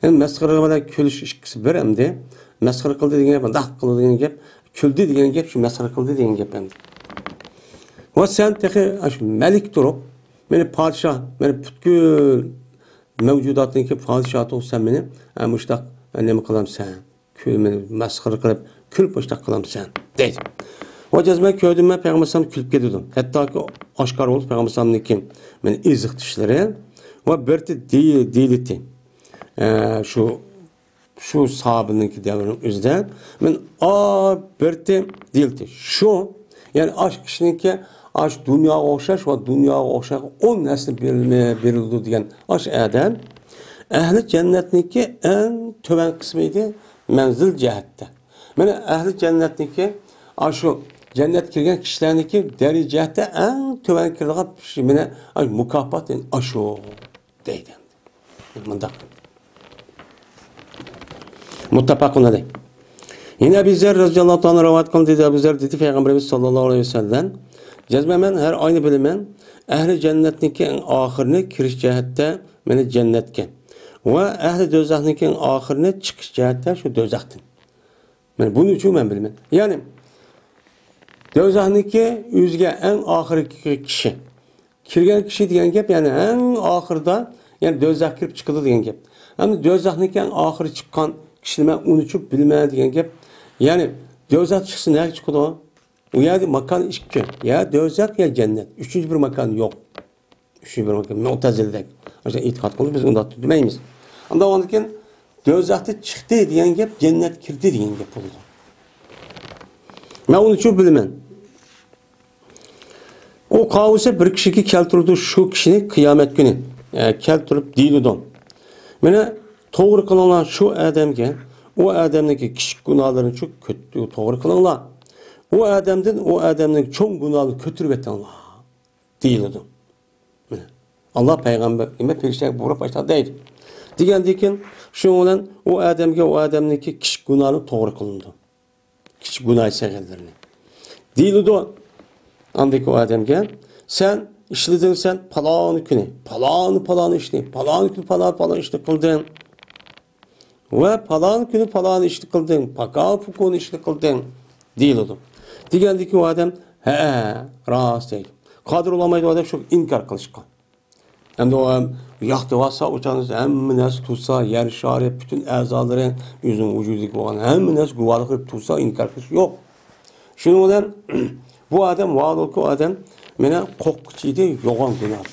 يەنى مەسخىرە بىلەن كۈلۈش ئىككىسى بىر ئەمدى. مەسخىرە قىلدى دېگەن گەپ، مۇنداق قىلدى دېگەن گەپ، كۈلدى دېگەن گەپ، شۇ مەسخىرە قىلدى دېگەن گەپ ئەمدى. ۋە سەن تېخى ئاشۇ مەلىك تۇرۇپ، مېنى پادىشاھ، مېنى پۈتكۈل مەۋجۇداتنىڭكى پادىشاھى تۇرۇپ، سەن مېنى، ئە، مۇشۇنداق، ئە، نېمە قىلامسەن؟ كۈل-، مېنى مەسخىرە قىلىپ، كۈلۈپ مۇشۇنداق قىلامسەن؟ دەيدۇ. ۋە جەزمەن كۆردۈم مەن پەيغەمبەر ئەلەيھىسسالام كۈلۈپ كېتىدۇ. ھەتتاكى ئاشكارا بولدى پەيغەمبەر ئەلەيھىسسالامنىڭكى مېنى ئېزىق چىشلىرى ۋە بىرتى دېي-، دېيلىتى. ئە، شۇ، شۇ ساھابىنىڭكى دەۋرىنىڭ ئۆزىدە مەن ئا بىرتى دېيلىتى. شۇ، يەنى ئاش كىشىنىڭكى ئاش دۇنياغا ئوخشاش ۋە دۇنياغا ئوخشاش ئون ھەسسە بېرىلمە-، بېرىلىدۇ دېگەن ئاش ئادەم ئەھلى جەننەتنىڭكى ئەڭ تۆۋەن قىسمى ئىدى مەنزىل جەھەتتە. مانا ئەھلى جەننەتنىڭكى ئاشۇ جەننەتكە كىرگەن كىشىلەرنىڭكى دەرىجە جەھەتتە ئەڭ تۆۋەن كىرىدىغان مۇكاپات ئاشۇ دەيدۇ. مۇنداق. مۇتتەپەقۇن ئەلەيھ. يەنە ئەبۇ زەر رەزىيەللاھۇ تائالا رىۋايەت قىلدى، دېدى ئەبۇ زەر، دېدى پەيغەمبىرىمىز ساللاللاھۇ ئەلەيھى ۋەسەللەم، جەزمەن مەن ھەر ئاينى بىلىمەن، ئەھلى جەننەتنىڭكى ئەڭ ئاخىرىنى كىرىش جەھەتتە مېنى جەننەتكە ۋە ئەھلى دوزاخنىڭكى ئەڭ ئاخىرىنى چىقىش جەھەتتە شۇ دوزاختىن. مانا بۇنى ئۈچۈن مەن بىلىمەن. يەنى دوزاخنىڭكى ئۆزىگە ئەڭ ئاخىرقى كىشى. كىرگەن كىشى دېگەن گەپ، يەنى ئەڭ ئاخىرىدا، يەنى دوزاخقا كىرىپ چىقىدۇ دېگەن گەپ. ئەمدى دوزاخنىڭكى ئەڭ ئاخىرى چىققان كىشىنى مەن ئۇنى چۈپ بىلىمەن دېگەن گەپ. يەنى دوزاخ چىقسا نەگە چىقىدۇ؟ ئۇ يەردە ماكان ئىككى. يا دوزاخ، يا جەننەت. ئۈچىنچى بىر ماكان يوق. ئۈچىنچى بىر ماكان مۇئتەزىلىدەك. ئاشۇنداق ئېتىقاد قىلىپ بىز ئۇنداق دېمەيمىز. ئاندىن كېيىن دوزاختىن چىقتى دېگەن گەپ، جەننەتكە كىردى دېگەن گەپ بولىدۇ. مەن ئۇنى چۈپ بىلىمەن. ئۇ قاۋۇسى بىر كىشىگە كەلتۈرىدۇ، شۇ كىشىنى قىيامەت كۈنى، ئە، كەلتۈرۈپ دېيىلىدۇ. مانا توغرا قىلىڭلار شۇ ئادەمگە، ئۇ ئادەمنىڭكى كىچىك گۇناھلىرىنى چۈ-، كۆت-، توغرا قىلىڭلار. ئۇ ئادەمدىن ئۇ ئادەمنىڭ چوڭ گۇناھلىرىنى كۆتۈرۈۋېتىڭلار، دېيىلىدۇ. مانا، ئاللا پەيغەمبەر، نېمە، پەرىشتىگە بۇيرۇپ ئاشۇنداق دەيدۇ. دېگەندىن كېيىن، شۇنىڭ بىلەن ئۇ ئادەمگە، ئۇ ئادەمنىڭكى كىچىك گۇناھى توغرا قىلىنىدۇ. كىچىك گۇناھى سەغىرلىرىنى. دېيىلىدۇ. ئاندىن كېيىن ئۇ ئادەمگە، سەن ئىشلىدىڭ، سەن پالان كۈنى، پالان، پالان ئىشنى، پالان كۈنى پالان، پالان ئىشنى قىلدىڭ. ۋە پالان كۈنى پالان ئىشنى قىلدىڭ، پاكان پۇكۇن ئىشنى قىلدىڭ، دېيىلىدۇ. دېگەندىن كېيىن ئۇ ئادەم، ھەئە، راست دەيدۇ. قادىر بولالمايدۇ ئۇ ئادەم شۇ ئىنكار قىلىشقا. ئەمدى ئۇ ھەم ياقتى بارسا، ئۇ چاغدا ھەممە نەرسە تۇرسا، يەر شارى، پۈتۈن ئەزالىرى، ئۆزىنىڭ ۋۇجۇدىدىكى بولغان ھەممە نەرسە گۇۋاھلىق بېرىپ تۇرسا، ئىنكار قىلىش يوق. شۇنىڭ بىلەن بۇ ئادەم، ۋاھالۇكى ئۇ ئادەم، مانا قورققۇچى ئىدى، يوغان گۇناھ.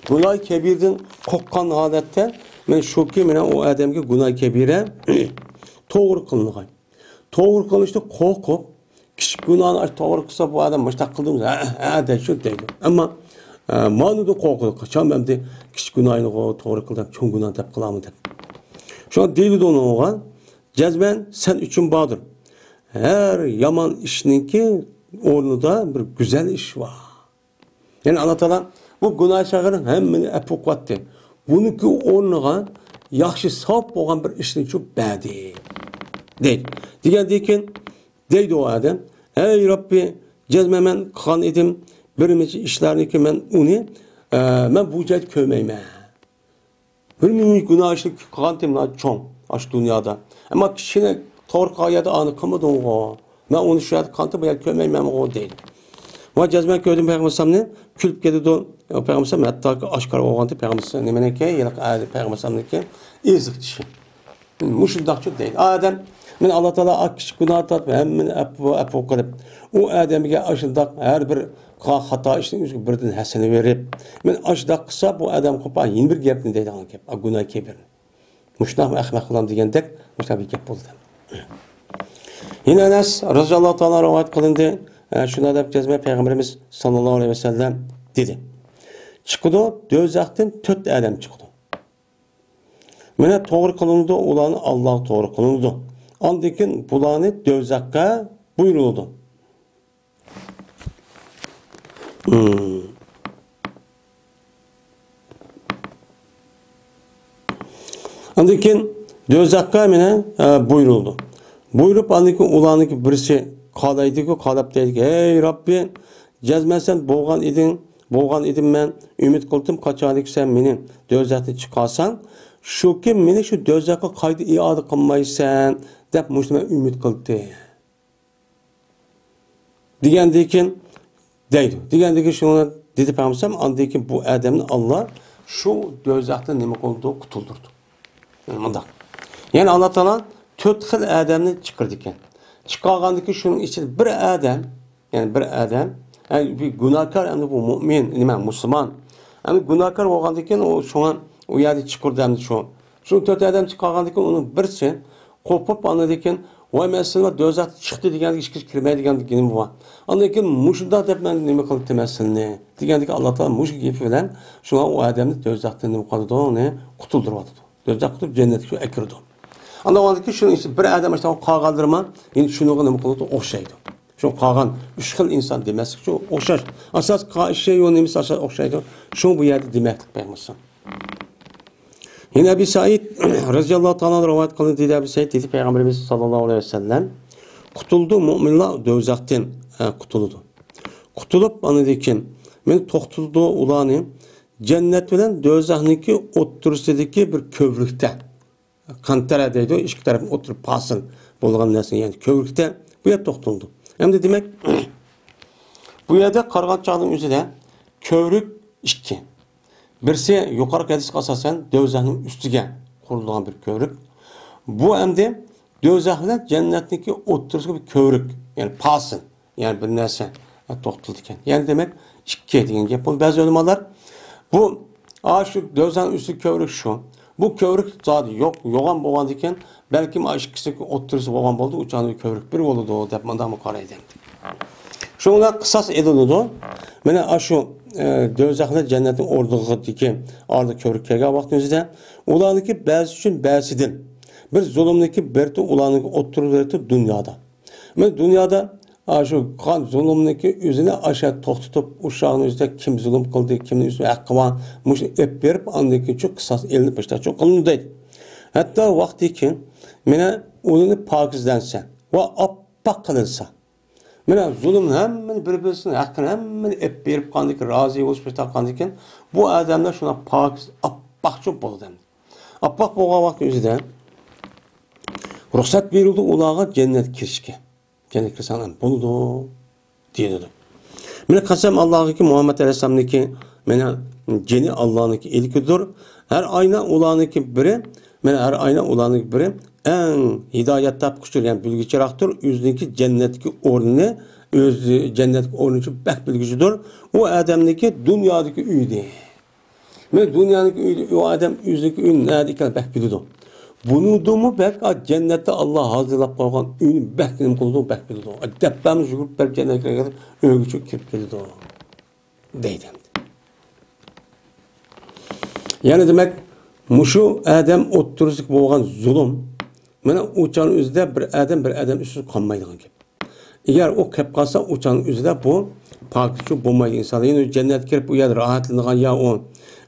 گۇناھ كەبىردىن قورققان ھالەتتە، مانا شۇكى، مانا ئۇ ئادەمگە گۇناھ كەبىرە توغرا قىلىنغان. توغرا قىلىشنى قورقۇپ، كىچىك گۇناھنى توغرا قىلسا، بۇ ئادەم مۇشتاق قىلدىم، ھە، ھە، دەيدۇ، شۇ دەيدۇ. ئەمما، ئە، مانىدىن قورقىدۇ، قاچان ئەمدى كىچىك گۇناھنى توغرا قىلدىم، چوڭ گۇناھ دەپ قىلامۇ دەپ. شۇڭا دېيىلىدۇ ئۇنىڭغا، جەزمەن سەن ئۈچۈن باردۇر. ھەر يامان ئىشنىڭكى ئورنىدا بىر گۈزەل ئىش بار. يەنى ئاللا تائالا بۇ گۇناھ سەغىرنىڭ ھەممىنى ئەپۇ قىلىۋەتتى. بۇنىڭكى ئورنىغا ياخشى، ساپ بولغان بىر ئىشنى چۈپ بەردى. دەيدۇ. دېگەندىن كېيىن دەيدۇ ئۇ ئادەم، ئەي رەببى، جەزمەن مەن قىلغان ئىدىم بىر نەچچە ئىشلارنىكى مەن ئۇنى، ئە، مەن بۇ جايدا كۆرمەيمەن. بىر مۇنچە گۇناھ ئىشنى قىلغانتىم چوڭ ئاشۇ دۇنيادا. ئەمما كىچىككىنە توغرا قىلغان يەردە ئانى قىلمىدىمغۇ؟ مەن ئۇنى شۇ يەردە قىلغانتىم، بۇ يەردە كۆرمەيمەنغۇ دەيدۇ. ۋە جەزمەن كۆردۈم پەيغەمبەر ئەلەيھىسسالامنى، كۈلۈپ كېتىدۇ. پەيغەمبەر ئەلەيھىسسالام ھەتتاكى ئاشكارا بولغانتى پەيغەمبەر ئەلەيھىسسالام نېمىنىڭكى، ھېلىقى پەيغەمبەر ئەلەيھىسسالامنىڭكى ئېزىق چىشى. مۇشۇنداقچۇ دەيدۇ. ئادەم، مەن ئاللا تائالا ئا كىچىك گۇناھ تارتىپ، ھەممىنى ئەپۇ، ئەپۇ قىلىپ، ئۇ ئادەمگە ئاشۇنداق ھەر بىر قىلغان خاتا ئىشنىڭ ئۆزىگە بىردىن ھەسەنە بېرىپ، مەن ئاشۇنداق قىلسا، بۇ ئادەم قوپا يەنە بىر گەپنى دەيدىغان گەپ، ئا گۇناھ كەبىرنى. مۇشۇنداقمۇ ئەخمەق بولام دېگەندەك، مۇشۇنداق بىر گەپ بولدى. يەنە ئەنەس رەزىيەللاھۇ تائالا رىۋايەت قىلىندى. ئە، شۇنداق دەپ جەزمەن پەيغەمبىرىمىز ساللاللاھۇ ئەلەيھى ۋەسەللەم دېدى، چىقىدۇ، دوزاختىن تۆت ئادەم چىقىدۇ. مانا توغرا قىلىنىدۇ، ئۇلارنى ئاللاغا توغرا قىلىنىدۇ. ئاندىن كېيىن بۇلارنى دوزاخقا بۇيرۇلىدۇ. مم. ئاندىن كېيىن دوزاخقا مانا، ئە، بۇيرۇلىدۇ. بۇيرۇپ، ئاندىن كېيىن ئۇلارنىڭكى بىرسى قالايدىكۇ، قالاپ دەيدىكى، ھەي رەببى، جەزمەن سەن بولغان ئىدىڭ، بولغان ئىدىم مەن، ئۈمىد قىلدىم، قاچانكى سەن مېنى دوزاختىن چىقارساڭ، شۇكى مېنى شۇ دوزاخقا قايتا ئىئادە قىلمايسەن، دەپ مۇشۇنى مەن ئۈمىد قىلدىم. دېگەندىن كېيىن دەيدۇ. دېگەندىن كېيىن شۇنى دېدى پەيغەمبەر، ئاندىن كېيىن بۇ ئادەمنى ئاللا شۇ دوزاختىن نېمە قىلىدۇ؟ قۇتۇلدۇرىدۇ. مۇنداق. يەنى ئاللا تائالا تۆت خىل ئادەمنى چىقىرىدىكەن. چىقارغاندىن كېيىن شۇنىڭ ئىچىدە بىر ئادەم، يەنى بىر ئادەم، يەنى بىر گۇناھكار، ئەمدى بۇ مۇئمىن، نېمە، مۇسۇلمان. ئەمدى گۇناھكار بولغاندىن كېيىن ئۇ شۇڭا ئۇ يەردە چىقىرىدۇ ئەمدى شۇ. شۇ تۆت ئادەم چىقارغاندىن كېيىن ئۇنىڭ بىرسى قوپۇپ، ئاندىن كېيىن، ۋاي، مەن سېنى دوزاختا چىقتى دېگەندىكى ھېچ كىرمەيدىغان گېپىم بار. ئاندىن كېيىن مۇشۇنداق دەپ مەن نېمە قىلىپتىمەن سېنى دېگەندىكى ئاللا تائالا مۇشۇ گېپى بىلەن شۇڭا ئۇ ئادەمنى دوزاختىن نېمە قىلىدۇ، ئۇنى قۇتۇلدۇرۇۋاتىدۇ. دوزاخ قۇتۇلۇپ جەننەتكە ئەكىرىدۇ. ئاندىن كېيىن شۇنىڭ ئىچىدە بىر ئادەم ئاشۇنداق قالغانلىرىمۇ يەنە شۇنىڭغا نېمە قىلىدۇ، ئوخشايدۇ. شۇ قالغان ئۈچ خىل ئىنسان دېمەسلىك، شۇ ئوخشاش. ئاساس قا-، شەيئۇ نېمىسى ئاساس ئوخشايدۇ، شۇ بۇ يەردە دېمەكلىك بەرمىسۇن. يەنە ئەبى سەئىد رەزىياللاھۇ تائالا ئەنھۇ رىۋايەت قىلدى، دېدى ئەبى سەئىد، دېدى پەيغەمبىرىمىز ساللاللاھۇ ئەلەيھى ۋەسەللەم، قۇتۇلدى مۆمىنلار دوزاختىن، ھە، قۇتۇلىدۇ. قۇتۇلۇپ، ئاندىن كېيىن مەن توختىتىدۇ ئۇلارنى جەننەت بىلەن دوزاخنىڭكى ئوتتۇرىسىدىكى بىر كۆۋرۈكتە. قەنتەرە دەيدۇ، ئىككى تەرەپنى ئوتتۇرا پاسىل بولغان نەرسە، يەنى كۆۋرۈكتە بۇ يەر توختىلىدۇ. ئەمدى دېمەك، بۇ يەردە قارىغان چاغنىڭ ئۆزىدە كۆۋرۈك ئىككى. بىرسى يۇقىرىقى ھەدىسكە ئاساسەن دوزاخنىڭ ئۈستىگە قۇرۇلغان بىر كۆۋرۈك. بۇ ئەمدى دوزاخ بىلەن جەننەتنىڭكى ئوتتۇرىسىدىكى بىر كۆۋرۈك، يەنى پاسىل. يەنى بىر نەرسە توختىلىدىكەن. يەنى دېمەك، ئىككى دېگەن گەپ. بۇ بەزى ئۆلىمالار بۇ، ئا، شۇ دوزاخنىڭ ئۈستى كۆۋرۈك شۇ. بۇ كۆۋرۈك زادى يوق، يوغان بولغاندىكىن، بەلكىم ئا ئىككىسىنىڭكى ئوتتۇرىسى بولغان بولىدۇ، ئۇچاندا كۆۋرۈك بىر بولىدۇ، دەپ مۇنداقمۇ قارايدۇ. شۇڭا قىساس ئېلىنىدۇ. مانا ئاشۇ، ئە، دوزاخ بىلەن جەننەتنىڭ ئوردىغىدىكى ئارىدا كۆۋرۈك كەلگەن ۋاقتىمىزدا ئۇلارنىڭكى بەزىسى ئۈچۈن بەزىسىدىن بىر زۇلۇمنىڭكى بىرتى ئۇلارنىڭكى ئوتتۇرىلىرى دۇنيادا. مانا دۇنيادا ئاشۇ قىلغان زۇلۇمنىڭكى ئۆزىنى ئاشا توختىتىپ، ئۇشاقنىڭ ئۆزىدە كىم زۇلۇم قىلدى، كىمنىڭ ئۆزىنىڭ ھەققى بار، مۇشۇنى ئېلىپ بېرىپ، ئاندىن كېيىن شۇ قىساس ئېلىنىپ، مۇشۇنداق شۇ قىلىنىدۇ دەيدۇ. ھەتتا ۋاقتى كېيىن، مانا ئۇلىنى پاكىزلەنسە ۋە ئاپئاق قىلىنسا، مانا زۇلۇم ھەممىنى بىر-بىرسىنىڭ ھەققىنى ھەممىنى ئېلىپ بېرىپ قاندىكىن، رازى بولۇش بېتىققاندىكىن، بۇ ئادەملەر شۇنداق پاكىز، ئاپئاق چوپ بولىدۇ ئەمدى. ئاپئاق بولغان ۋاقتى ئۆزىدە رۇخسەت بېرىلدى ئۇلارغا جەننەتكە كىرىشكە. جەننەتكە كىرسەڭلار بولىدۇ، دېيىلىدۇ. مانا قەسەم ئاللاغىكى، مۇھەممەد ئەلەيھىسسالامنىڭكى، مانا جېنى ئاللانىڭكى ئىلكىدۇر. ھەر ئاينا ئۇلارنىڭكى بىرى، مانا ھەر ئاينا ئۇلارنىڭكى بىرى ئەڭ ھىدايەت تاپقۇچىدۇر، يەنى بىلگۈچىراقتۇر. ئۆزىنىڭكى جەننەتتىكى ئورنىنى، ئۆزى جەننەتتىكى ئورنى ئۈچۈن بەك بىلگۈچىدۇر. ئۇ ئادەمنىڭكى دۇنيادىكى ئۆيىدە. مانا دۇنيانىڭكى ئۆيىدە، ئۇ ئادەم ئۆزىنىڭكى ئۆيىنىڭ نەدە ئىكەنلىكىنى بەك بىلىدۇ. بۇنىڭدىنمۇ بەك، ئا، جەننەتتە ئاللا ھازىرلاپ قويغان ئۆينى بەك نېمە قىلىدۇ، بەك بىلىدۇ. دەپپەمۇ يۈگۈرۈپ بېرىپ جەننەتكە كىرگەن ئۆيگىچە كىرىپ كېلىدۇ، دەيدۇ ئەمدى. يەنى دېمەك، مۇشۇ ئادەم ئوتتۇرىسىدىكى بولغان زۇلۇم، مانا ئۇ چاغنىڭ ئۆزىدە بىر ئادەم بىر ئادەم ئۈستىدە قالمايدىغان گەپ. ئەگەر ئۇ كەپ قالسا، ئۇ چاغنىڭ ئۆزىدە بۇ پاكىزچۇ بولمايدۇ ئىنسان. يەنى جەننەتكە كىرىپ، ئۇ يەردە راھەتلىنىدىغان يەر ئۇ.